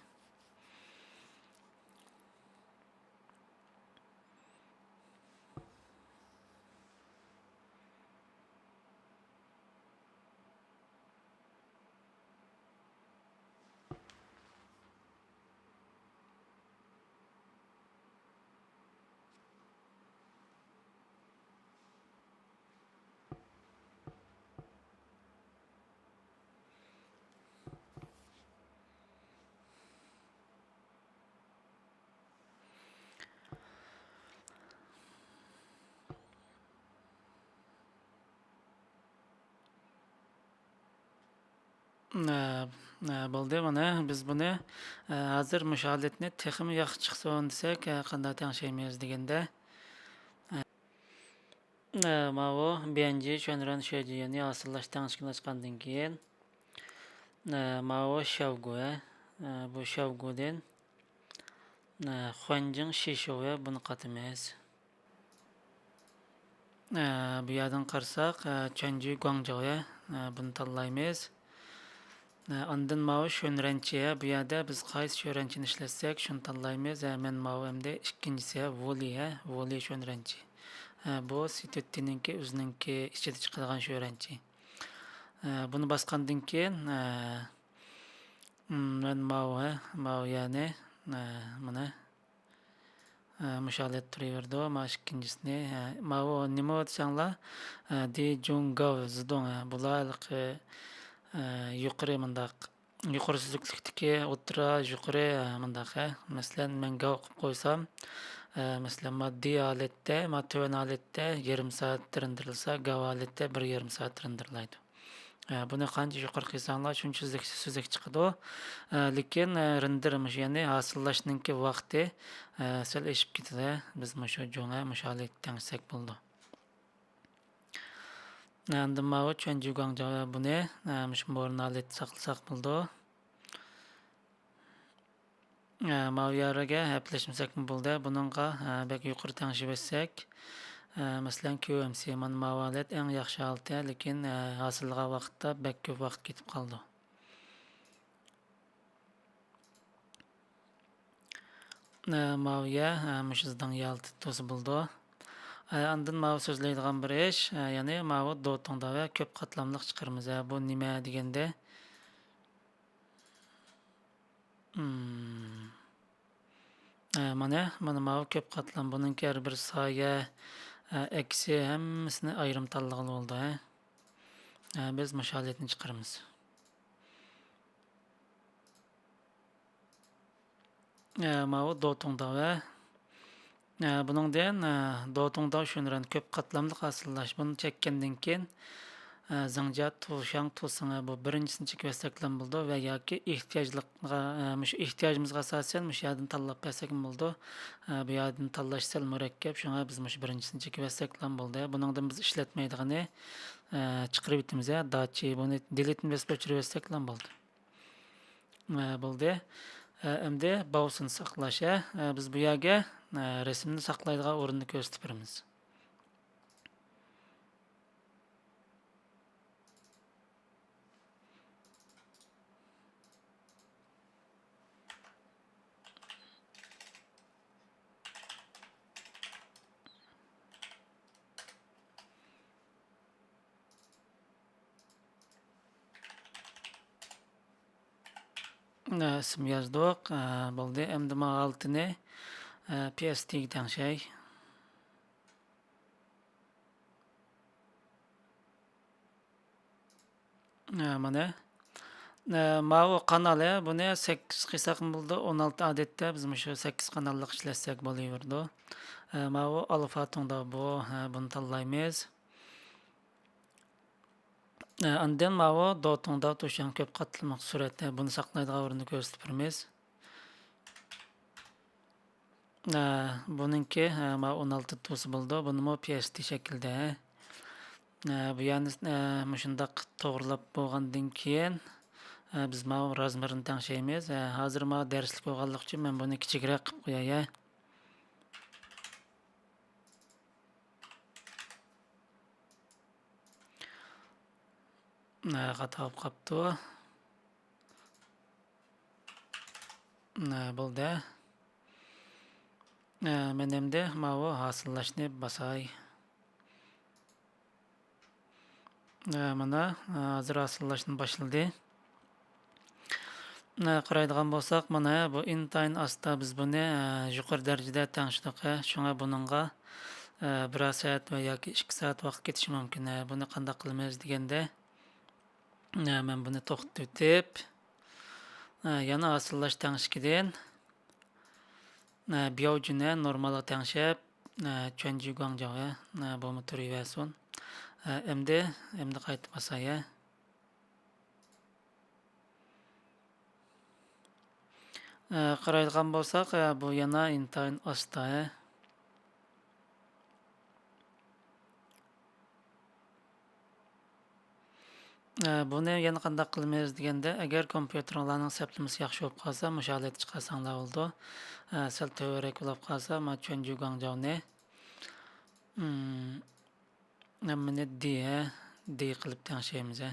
ئە، ئە، بولدى، مانا بىز بۇنى، ئە، ھازىر مۇشۇ ھالەتنى تېخىمۇ ياخشى چىقسۇن دېسەك، ئە، قانداق تەڭشەيمىز دېگەندە، ئە، ئە، ماۋۇ بيەنجى چۈەنرەن شۆجى، يەنى ھاسىللاش تەڭشىكىنى ئاچقاندىن كېيىن، ئە، ماۋۇ شياۋگۇ، ئە، بۇ شياۋگۇدىن، ئە، خۇەنجىڭ شىشوۋ، بۇنى قاتىمىز. ئە، بۇ يەردىن قارىساق، ئە، چۈەنجۈ گۇاڭجاۋ، ئە، بۇنى تاللايمىز. ئە، ئاندىن ماۋۇ شۆنرەنچى، ئە، بۇ يەردە بىز قايسى شۆنرەنچىنى ئىشلەتسەك، شۇنى تاللايمىز. ئە، مەن ماۋۇ ئەمدى ئىككىنچىسى، ۋۇلى، ئە، ۋۇلى شۆنرەنچى. ئە، بۇ سىتۈتتىنىڭكى ئۆزىنىڭكى ئىچىدە چىقىدىغان شۆنرەنچى. ئە، بۇنى باسقاندىن كېيىن، ئە، م، مەن ماۋۇ، ئە، ماۋۇ يەرنى، ئە، مانا، ئە، مۇشۇ ھالەتتە تۇرۇۋېرىدۇ. مانا ئىككىنچىسىنى، ئە، ماۋۇ نېمە دېسەڭلار، ئە، دى جۇڭگاۋ زىدۇڭ، ئە، بۇلار ھېلىقى، ئە، يۇقىرى مۇنداق، يۇقىرى سۈزۈكلۈكتىكى ئوتتۇرا، يۇقىرى، ئە، مۇنداق، ئە، مەسىلەن، مەن گاۋ قىلىپ قويسام، ئە، مەسىلەن، ما دى ھالەتتە، ما تۆۋەن ھالەتتە يېرىم سائەت رېندېرلىسا، گاۋ ھالەتتە بىر يېرىم سائەت رېندېرلايدۇ. ئە، بۇنى قانچە يۇقىرى قىلساڭلار، شۇنچە سۈزۈك، سۈزۈك چىقىدۇ. ئە، لېكىن، ئە، رېندېر مۇشۇ، يەنى ھاسىللاشنىڭكى ۋاقتى، ئە، سەل ئېشىپ كېتىدۇ. بىز مۇشۇ جۇڭ، ئە، مۇشۇ ھالەتتە تەڭشىسەك بولىدۇ. ئە، ئاندىن ماۋۇ چۈەنجۈ گۇاڭجاۋ، ئە، بۇنى، ئە، مۇشۇ مورىن ھالەتتە ساقلىساق بولىدۇ. ئە، ماۋۇ يەرگە ھەپىلەشمىسەكمۇ بولدى. بۇنىڭغا، ئە، بەك يۇقىرى تەڭشىۋەتسەك، ئە، مەسىلەن، كيۇ ئېم سى، مانا ماۋۇ ھالەت ئەڭ ياخشى ھالىتى، لېكىن، ئە، ھاسىللىغان ۋاقىتتا بەك كۆپ ۋاقىت كېتىپ قالىدۇ. ئە، ماۋۇ يە، ئە، مۇشۇ زىداڭ يالتە تۇرسا بولىدۇ. ئە، ئاندىن ماۋۇ سۆزلەيدىغان بىر ئىش، ئە، يەنى ماۋۇ دوتۇڭداۋ ۋە كۆپ قاتلاملىق چىقىرىمىز. ئە، بۇ نېمە دېگەندە، ئە، مانا، مانا ماۋۇ كۆپ قاتلام. بۇنىڭكى ھەر بىر سايە، ئە، ئەكسى ھەممىسىنى ئايرىم تاللىغىلى بولىدۇ، ھە. ئە، بىز مۇشۇ ھالەتنى چىقىرىمىز. ئە، ماۋۇ دوتۇڭداۋ، ئە، بۇنىڭدىن، ئە، دوتۇڭداۋ شۈنرەن كۆپ قاتلاملىق ھاسىللاش. بۇنى چەككەندىن كېيىن، ئە، زىڭجيا، تۇشياڭ، تۇسىڭ، ئە، بۇ بىرىنچىسىنى چېكىۋەتسەكلا بولىدۇ ۋە ياكى ئېھتىياجلىققا، ئە، مۇشۇ ئېھتىياجىمىزغا ئاساسەن مۇشۇ يەردىن تاللاپ بەرسەكمۇ بولىدۇ. ئە، بۇ يەردىن تاللاش سەل مۇرەككەپ، شۇڭا بىز مۇشۇ بىرىنچىسىنى چېكىۋەتسەكلا بولدى. بۇنىڭدىن بىز ئىشلەتمەيدىغىنى، ئە، چىقىرىۋېتىمىز، ئە، داچى. بۇنى دېلىتنى بېسىپ ئۆچۈرۈۋەتسەكلا بولدى. ئە، بولدى. ئە، ئەمدى باۋسىنى ساقلاش، ئە. ئە، بىز بۇ يەرگە، ئە، رەسىمنى ساقلايدىغان ئورۇننى كۆرسىتىپ بېرىمىز. ئە، ئىسىم يازدۇق. ئە، بولدى. ئەمدى مانا ئالتىنى، ئە، پى ئېس تىگە تەڭشەي. ئە، مانا. ئە، ماۋۇ قانال، ئە، بۇنى سەككىز قىلساقمۇ بولىدۇ. ئون ئالتە ئادەتتە بىز مۇشۇ سەككىز قاناللىق ئىشلەتسەك بولۇۋېرىدۇ. ئە، ماۋۇ ئالفا توڭدا بۇ، ئە، بۇنى تاللايمىز. ئە، ئاندىن ماۋۇ دوتۇڭدا تۇشياڭ كۆپ قاتلىماق سۈرەتتە بۇنى ساقلايدىغان ئورۇننى كۆرسىتىپ بېرىمىز. ئە، بۇنىڭكى، ئە، ماۋۇ ئون ئالتە تۇرسا بولىدۇ. بۇنىمۇ پى ئېس تى شەكلىدە. ئە، بۇ يەرنى، ئە، مۇشۇنداق توغرىلاپ بولغاندىن كېيىن، ئە، بىز ماۋۇ رازمېرنى تەڭشەيمىز. ئە، ھازىر ماۋۇ دەرسلىك بولغانلىقى ئۈچۈن مەن بۇنى كىچىكرەك قىلىپ قوياي. ئە، خاتا بولۇپ قاپتۇ. ئە، بولدى. ئە، مەن ئەمدى ماۋۇ ھاسىللاشنى باساي. ئە، مانا، ئە، ھازىر ھاسىللاشنى باشلىدى. ئە، قارايدىغان بولساق، مانا بۇ ئىنتايىن ئاستا. بىز بۇنى، ئە، يۇقىرى دەرىجىدە تەڭشىدۇق، ئە. شۇڭا بۇنىڭغا، ئە، بىرەر سائەت ۋە ياكى ئىككى سائەت ۋاقىت كېتىشى مۇمكىن. ئە، بۇنى قانداق قىلىمىز دېگەندە، ئە، مەن بۇنى توختىتىپ، ئە، يەنە ھاسىللاش تەڭشىكىدىن، ئە، بياۋجۈنە نورمالغا تەڭشەپ، ئە، چۈەنجۈ گۇاڭجاۋ، ئە، بۇمۇ تۇرۇۋەرسۇن. ئە، ئەمدى، ئەمدى قايتا باساي، ئە. ئە، قارايدىغان بولساق، ئە، بۇ يەنە ئىنتايىن ئاستا، ئە. ئە، بۇنى يەنە قانداق قىلىمىز دېگەندە، ئەگەر كومپيۇتېرىڭلارنىڭ سەپلىمىسى ياخشى بولۇپ قالسا، مۇشۇ ھالەتكە چىقارساڭلار بولىدۇ. ئە، سەل تۆۋەنرەك بولۇپ قالسا، مانا چۈەنجۈ گۇاڭجاۋنى، ئىم، ھەممىنى دى، ھە، دى قىلىپ تەڭشەيمىز، ھە.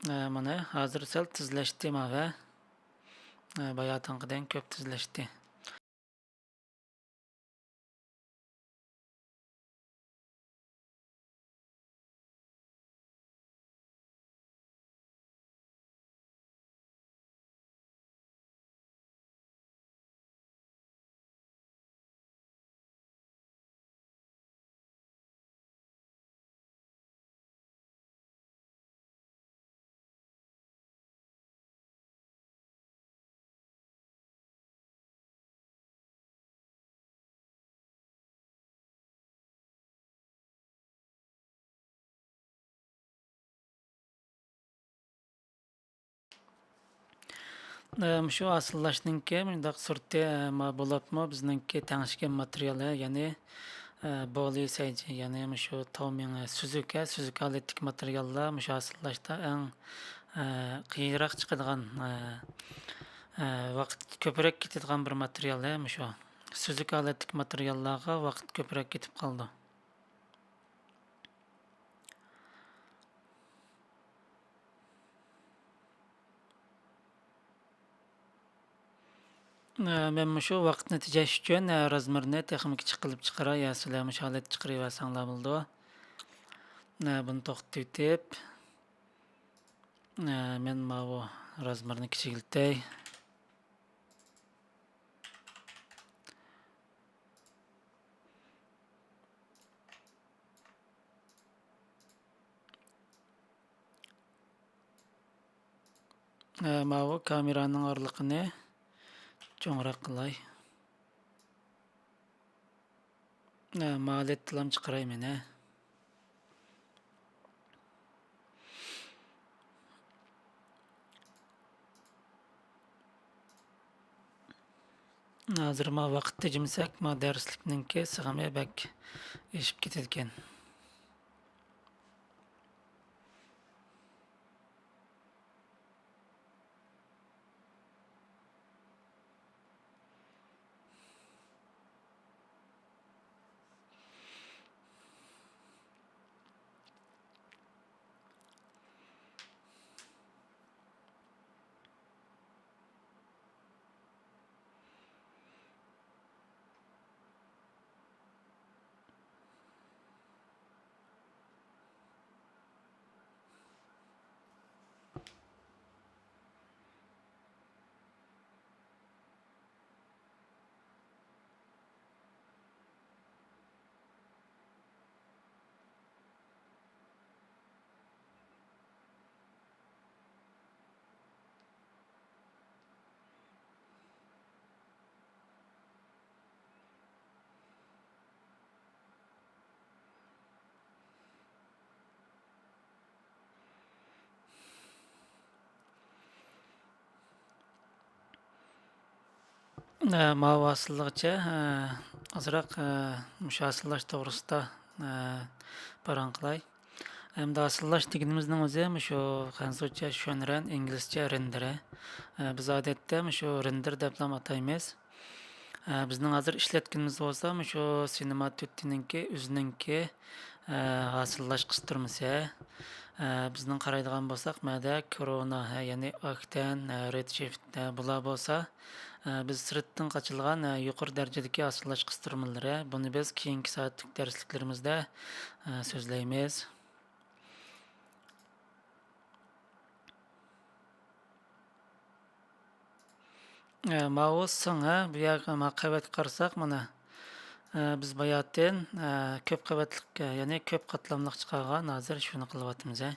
ئە، مانا ھازىر سەل تېزلەشتى ماۋۇ، ھە. ئە، باياتىنقىدىن كۆپ تېزلەشتى. ئە، مۇشۇ ھاسىللاشنىڭكى مۇنداق سۈرىتى، ئە، ما بولۇپمۇ بىزنىڭكى تەڭشىگەن ماتېرىيالى، يەنى، ئە، بولى سەيجى، يەنى مۇشۇ تاۋمىڭ، ئە، سۈزۈك، ئە، سۈزۈك ھالەتتىكى ماتېرىياللار مۇشۇ ھاسىللاشتا ئەڭ، ئە، قىيىنراق چىقىدىغان، ئە، ئە، ۋاقىت كۆپرەك كېتىدىغان بىر ماتېرىيال، ئە، مۇشۇ. سۈزۈك ھالەتتىكى ماتېرىياللارغا ۋاقىت كۆپرەك كېتىپ قالىدۇ. ئە، مەن مۇشۇ ۋاقىتنى تېجەش ئۈچۈن، ئە، رازمېرنى تېخىمۇ كىچىك قىلىپ چىقىراي. يا سىلەر مۇشۇ ھالەتتە چىقىرىۋەرسەڭلار بولىدۇ. ئە، بۇنى توختىتىۋېتىپ، ئە، مەن ماۋۇ رازمېرنى كىچىكلىتەي. ئە، ماۋۇ كامېرانىڭ ئارىلىقىنى چوڭراق قىلاي. ئە، ماۋۇ ھالەتتىلام چىقىراي مەن، ھە. ھازىر ما ۋاقىت تېجىمىسەك، ما دەرسلىكنىڭكى سىغىمى بەك ئېشىپ كېتىدىكەن. ئە، ماۋۇ ھاسىللىغىچە، ئە، ئازراق، ئە، مۇشۇ ھاسىللاش توغرىسىدا، ئە، پاراڭ قىلاي. ئەمدى ھاسىللاش دېگىنىمىزنىڭ ئۆزى مۇشۇ خەنزۇچە شۈەنرەن، ئىنگلىزچە رېندېر. ئە، بىز ئادەتتە مۇشۇ رېندېر دەپلا ئاتايمىز. ئە، بىزنىڭ ھازىر ئىشلەتكىنىمىز بولسا مۇشۇ سىنېما تۆتنىڭكى، ئۆزىنىڭكى، ئە، ھاسىللاش قىستۇرمىسى. ئە، بىزنىڭ قارايدىغان بولساق، مەدە كرونا، ھە، يەنى ئاكتەن، ھە، رېدشىفت، ھە، بۇلار بولسا، ئە، بىز سىرتتىن قاچىلىغان، ھە، يۇقىرى دەرىجىدىكى ھاسىللاش قىستۇرمىلىرى. بۇنى بىز كېيىنكى سائەتلىك دەرسلىكلىرىمىزدە، ئە، سۆزلەيمىز. ئە، ماۋۇ سىڭ، ھە، بۇ يەرگە ما قەۋەتكە قارىساق، مانا، ئە، بىز باياتىن، ئە، كۆپ قەۋەتلىك، ئە، يەنى كۆپ قاتلاملىق چىقارغان، ھازىر شۇنى قىلىۋاتىمىز، ھە.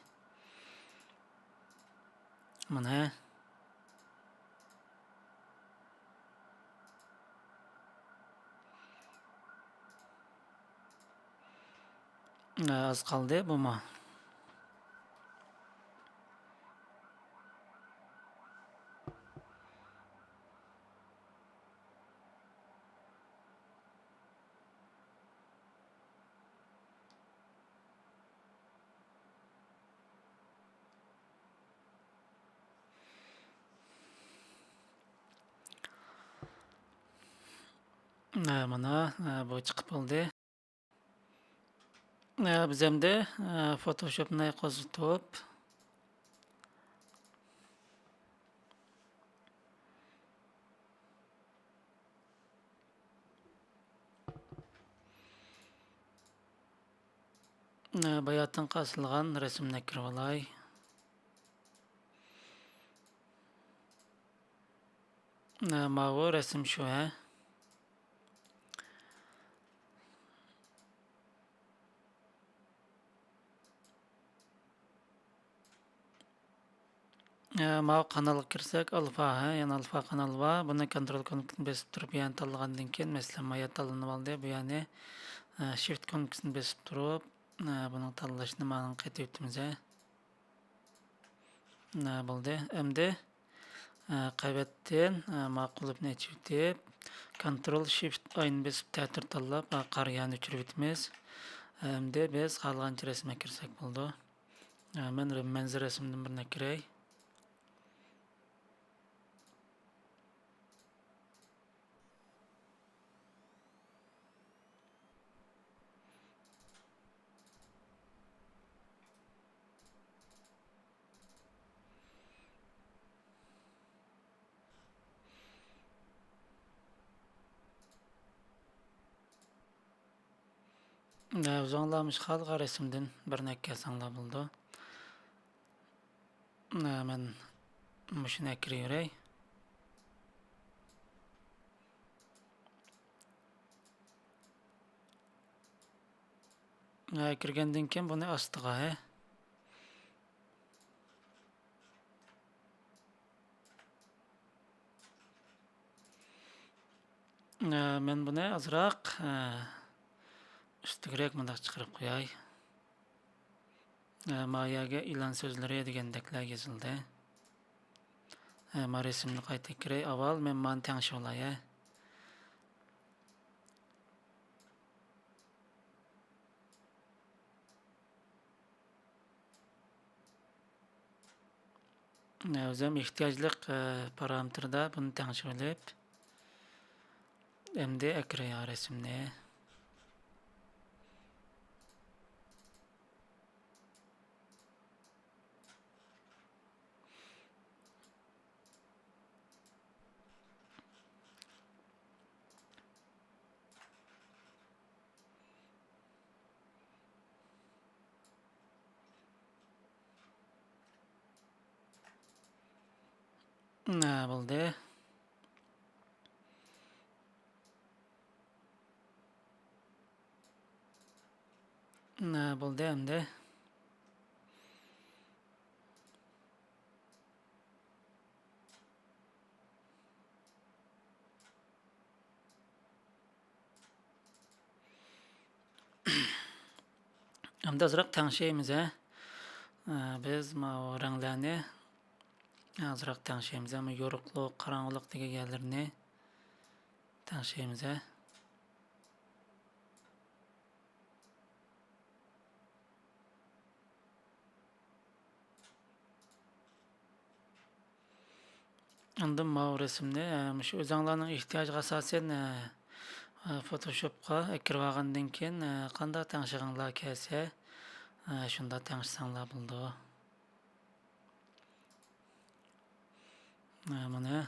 مانا، ھە. ئاز قالدى بۇمۇ. ھە، مانا، ھە، بۇ چىقىپ بولدى. ھە، بىز ئەمدى، ھە، فوتوشوپنى قوزغىتىپ، ھە، باياتىنقى ئاسىلغان رەسىمنى كىرىۋالاي. ھە، ماۋۇ رەسىم شۇ، ھە. ئە، ماۋۇ قانالغا كىرسەك، ئالفا، ھە، يەنە ئالفا قانال بار. بۇنى كونترول كۇنۇپكىسىنى بېسىپ تۇرۇپ، يەنە تاللىغاندىن كېيىن، مەسىلەن، مايا تاللىنىۋالدى. بۇ يەنى، ئە، شىفت كۇنۇپكىسىنى بېسىپ تۇرۇپ، ئە، بۇنىڭ تاللىشىنى مانا قېتىۋېتىمىز، ھە. ئە، بولدى. ئەمدى، ئە، قەۋەتتىن، ئە، ما قۇلۇپنى ئېچىۋېتىپ، كونترول شىفت ئاينى بېسىپ، تەتۈر تاللاپ، ئە، قارا يانى ئۆچۈرۈۋېتىمىز. ئەمدى بىز خالىغانچە رەسىمگە كىرسەك بولىدۇ. ئە، مەن رە-، مەنزىرە رەسىمىدىن بىرنى كىرەي. ئۆزۈڭلار مۇشۇ خالىغان رەسىمدىن بىرنى ئەكەلسەڭلار بولىدۇ. مەن مۇشۇنى ئەكىرىۋېرەي. ئەكىرگەندىن كېيىن بۇنى ئاستىغا، ھە. مەن بۇنى ئازراق ئۈستىگىرەك مۇنداق چىقىرىپ قوياي. ما يەرگە ئېلان سۆزلىرى دېگەندەكلەر يېزىلدى. ما رەسىمنى قايتا كىرەي. ئاۋۋال مەن مانى تەڭشىۋالاي. ئۆزۈم ئېھتىياجلىق پارامېتىردا بۇنى تەڭشىۋېلىپ، ئەمدى ئەكىرەي رەسىمنى. نە بولدى؟ نە بولدى ئەمدى؟ ئەمدى ئازراق تەڭشەيمىز، ھە. بىز ماۋۇ رەڭلەرنى ئازراق تەڭشەيمىز، ھە. يورۇقلۇق، قاراڭغۇلۇق دېگەن يەرلىرىنى تەڭشەيمىز، ھە. ئاندىن ماۋۇ رەسىمنى، ئە، مۇشۇ ئۆزۈڭلارنىڭ ئېھتىياجىغا ئاساسەن، ئە، ئە، فوتوشوپقا ئەكىرىۋالغاندىن كېيىن، ئە، قانداق تەڭشىگىڭلار كەلسە، ئە، شۇنداق تەڭشىسەڭلار بولىدۇ. ئە، مانا.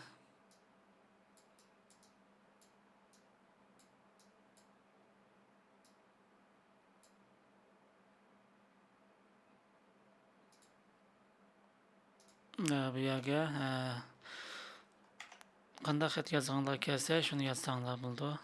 ئە، بۇ يەرگە، ئە، قانداق خەت يازغۇڭلار كەلسە، شۇنى يازساڭلار بولىدۇ.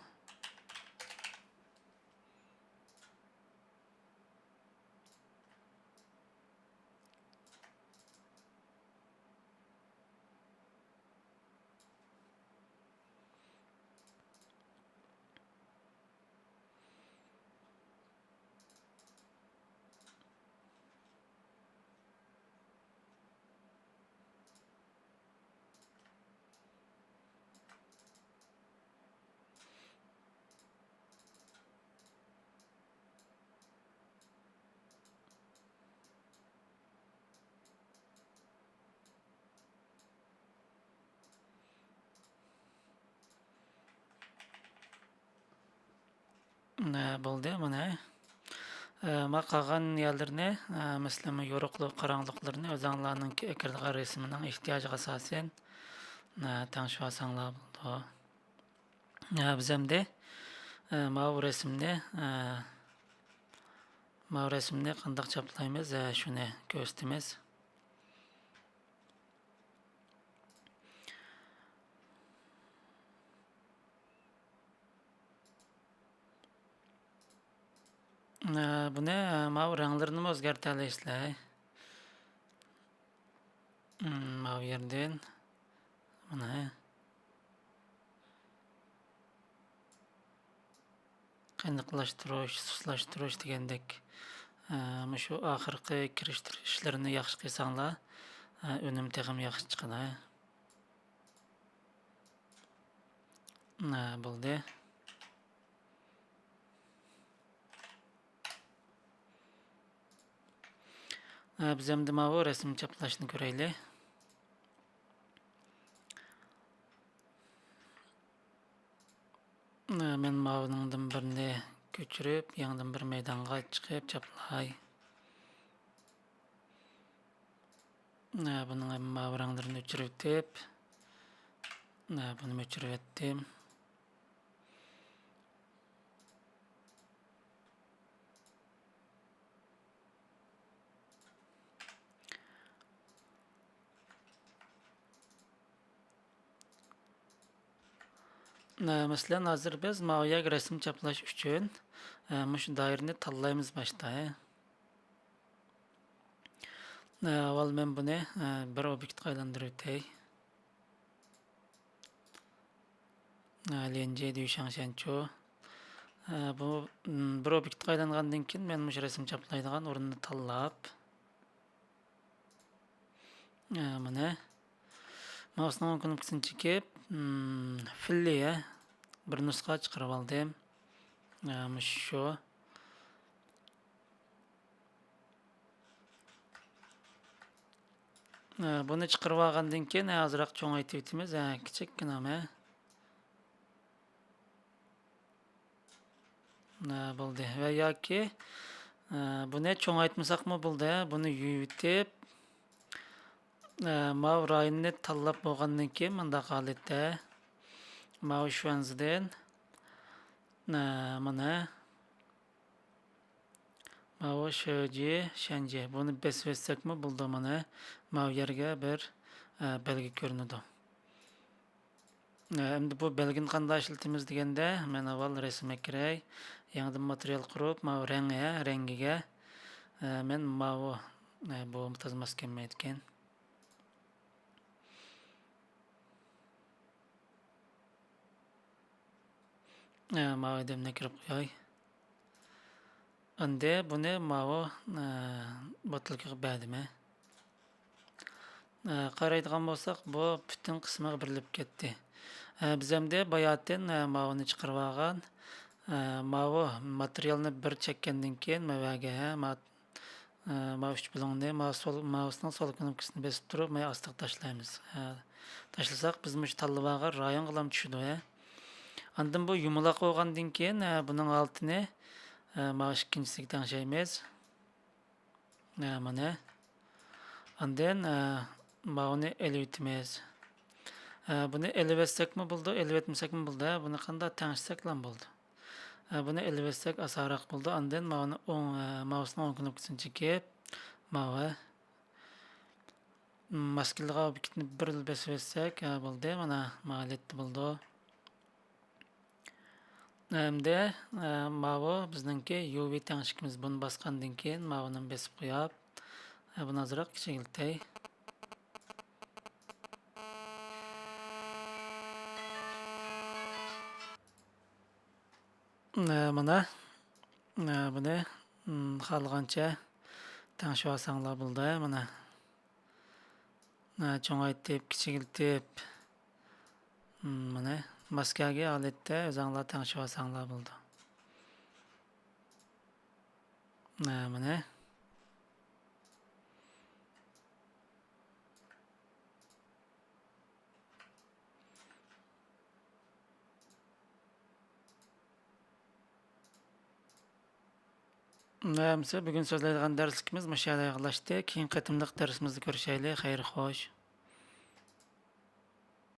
نە بولدى مانا. ئە، ما قالغان يەرلىرىنى، ئە، مەسىلەن، يورۇقلۇق، قاراڭغۇلۇقلىرىنى ئۆزۈڭلارنىڭكى ئەكىرىدىغان رەسىمىنىڭ ئېھتىياجىغا ئاساسەن، ئە، تەڭشىۋالساڭلار بولىدۇ. ئە، بىز ئەمدى، ئە، ماۋۇ رەسىمنى، ئە، ماۋۇ رەسىمنى قانداق چاپلايمىز، ئە، شۇنى كۆرسىتىمىز. ئە، بۇنى، ئە، ماۋۇ رەڭلىرىنىمۇ ئۆزگەرتەلەيسىلەر. مم، ماۋۇ يەردىن. مانا. قېنىقلاشتۇرۇش، سۇسلاشتۇرۇش دېگەندەك، ئە، مۇشۇ ئاخىرقى كىرىشتۈرۈش ئىشلىرىنى ياخشى قىلساڭلار، ئە، ئۈنۈم تېخىمۇ ياخشى چىقىدۇ. ئە، بولدى. ئە، بىز ئەمدى ماۋۇ رەسىم چاپلاشنى كۆرەيلى. ئە، مەن ماۋۇنىڭدىن بىرنى كۆچۈرۈپ، يېڭىدىن بىر مەيدانغا چىقىپ چاپلاي. ئە، بۇنىڭ ھەممە ماۋۇ رەڭلىرىنى ئۆچۈرۈۋېتىپ، ئە، بۇنىمۇ ئۆچۈرۈۋەتتىم. مەسىلەن، ھازىر بىز ماۋۇ يەرگە رەسىم چاپلاش ئۈچۈن، ئە، مۇشۇ دائىرىنى تاللايمىز باشتا، ھە. ئە، ئاۋۋال مەن بۇنى، ئە، بىر ئوبيېكتقا ئايلاندۇرۇۋېتەي. ئە، ليەنجيې دۈيشاڭ شەنچۇ. ئە، بۇ، م، بىر ئوبيېكتقا ئايلانغاندىن كېيىن، مەن مۇشۇ رەسىم چاپلايدىغان ئورۇننى تاللاپ، ئە، مانا، مائۇسنىڭ ئوڭ كۇنۇپكىسىنى چېكىپ، م، فىللىيە بىر نۇسخا چىقىرىۋالدىم. ئە، مۇشۇ شۇ. ئە، بۇنى چىقىرىۋالغاندىن كېيىن، ئە، ئازراق چوڭايتىۋېتىمىز، ئە، كىچىككىنە، ئە. ئە، بولدى. ۋە ياكى، ئە، بۇنى چوڭايتمىساقمۇ بولدى، بۇنى يۇيۇۋېتىپ، ئە، ماۋۇ رايوننى تاللاپ بولغاندىن كېيىن، مۇنداق ھالەتتە، ماۋۇ شۈەنزىدىن، ئە، مانا، ماۋۇ شېجى، شەنجى. بۇنى بېسىۋەتسەكمۇ بولىدۇ، مانا، ماۋۇ يەرگە بىر، ئە، بەلگە كۆرۈنىدۇ. ئە، ئەمدى بۇ بەلگىنى قانداق ئىشلىتىمىز دېگەندە، مەن ئاۋۋال رەسىمگە كىرەي. يېڭىدىن ماتېرىيال قۇرۇپ، ماۋۇ رەڭ، ھە، رەڭگىگە، ئە، مەن ماۋۇ، ئە، بۇ تازا ماس كەلمەيدىكەن. ئە، ماۋۇ ئادەمنى كىرىپ قوياي. ئەمدى بۇنى ماۋۇ، ئە، بوتۇلكىغا بەردىم، ھە. ئە، قارايدىغان بولساق، بۇ پۈتۈن قىسمىغا بېرىلىپ كەتتى. ئە، بىز ئەمدى باياتىن، ئە، ماۋۇنى چىقىرىۋالغان، ئە، ماۋۇ ماتېرىيالنى بىر چەككەندىن كېيىن، مەۋەگە، ھە، ما-، ئە، ماۋۇ ئۈچ بۇلۇڭنى، ماۋۇ سول، ماۋۇسىنىڭ سول كۇنۇپكىسىنى بېسىپ تۇرۇپ، ماۋۇ ئاستىغا تاشلايمىز. ئە، تاشلىساق، بىز مۇشۇ تاللىۋالغان رايونغىلام چۈشىدۇ، ھە. ئاندىن بۇ يۇمىلاق بولغاندىن كېيىن، ئە، بۇنىڭ ئالتىنى، ئە، ماۋۇ ئىككىنچىسىگە تەڭشەيمىز. ئە، مانا. ئاندىن، ئە، ماۋۇنى ئېلىۋېتىمىز. ئە، بۇنى ئېلىۋەتسەكمۇ بولىدۇ، ئېلىۋەتمىسەكمۇ بولىدۇ. بۇنى قانداق تەڭشىسەكلا بولىدۇ. ئە، بۇنى ئېلىۋەتسەك ئاسانراق بولىدۇ. ئاندىن ماۋۇنى ئوڭ، ئە، ماۋۇسنىڭ ئوڭ كۇنۇپكىسىنى چېكىپ، ماۋۇ، م، ماسكىلىغان ئوبيېكتنى بىر بېسىۋەتسەك، ئە، بولدى. مانا، ماۋۇ ھالەتتە بولىدۇ. ئەمدى، ئە، ماۋۇ بىزنىڭكى يۇ ۋى تەڭشىكىمىز. بۇنى باسقاندىن كېيىن ماۋۇنى بېسىپ قويۇپ، ئە، بۇنى ئازراق كىچىكلىتەي. ئە، مانا، ئە، بۇنى، م، خالىغانچە تەڭشىۋالساڭلار بولىدۇ، مانا. ئە، چوڭايتىپ، كىچىكلىتىپ، م، مانا، ماسكاگە ھالەتتە ئۆزەڭلار تەڭشىۋالساڭلار بولىدۇ. ئە، مانا. ئەمىسە بۈگۈن سۆزلەيدىغان دەرسلىكىمىز مۇشۇ يەردە ئاياغلاشتى. كېيىنكى قېتىملىق دەرسىمىزدە كۆرۈشەيلى. خەير خوش.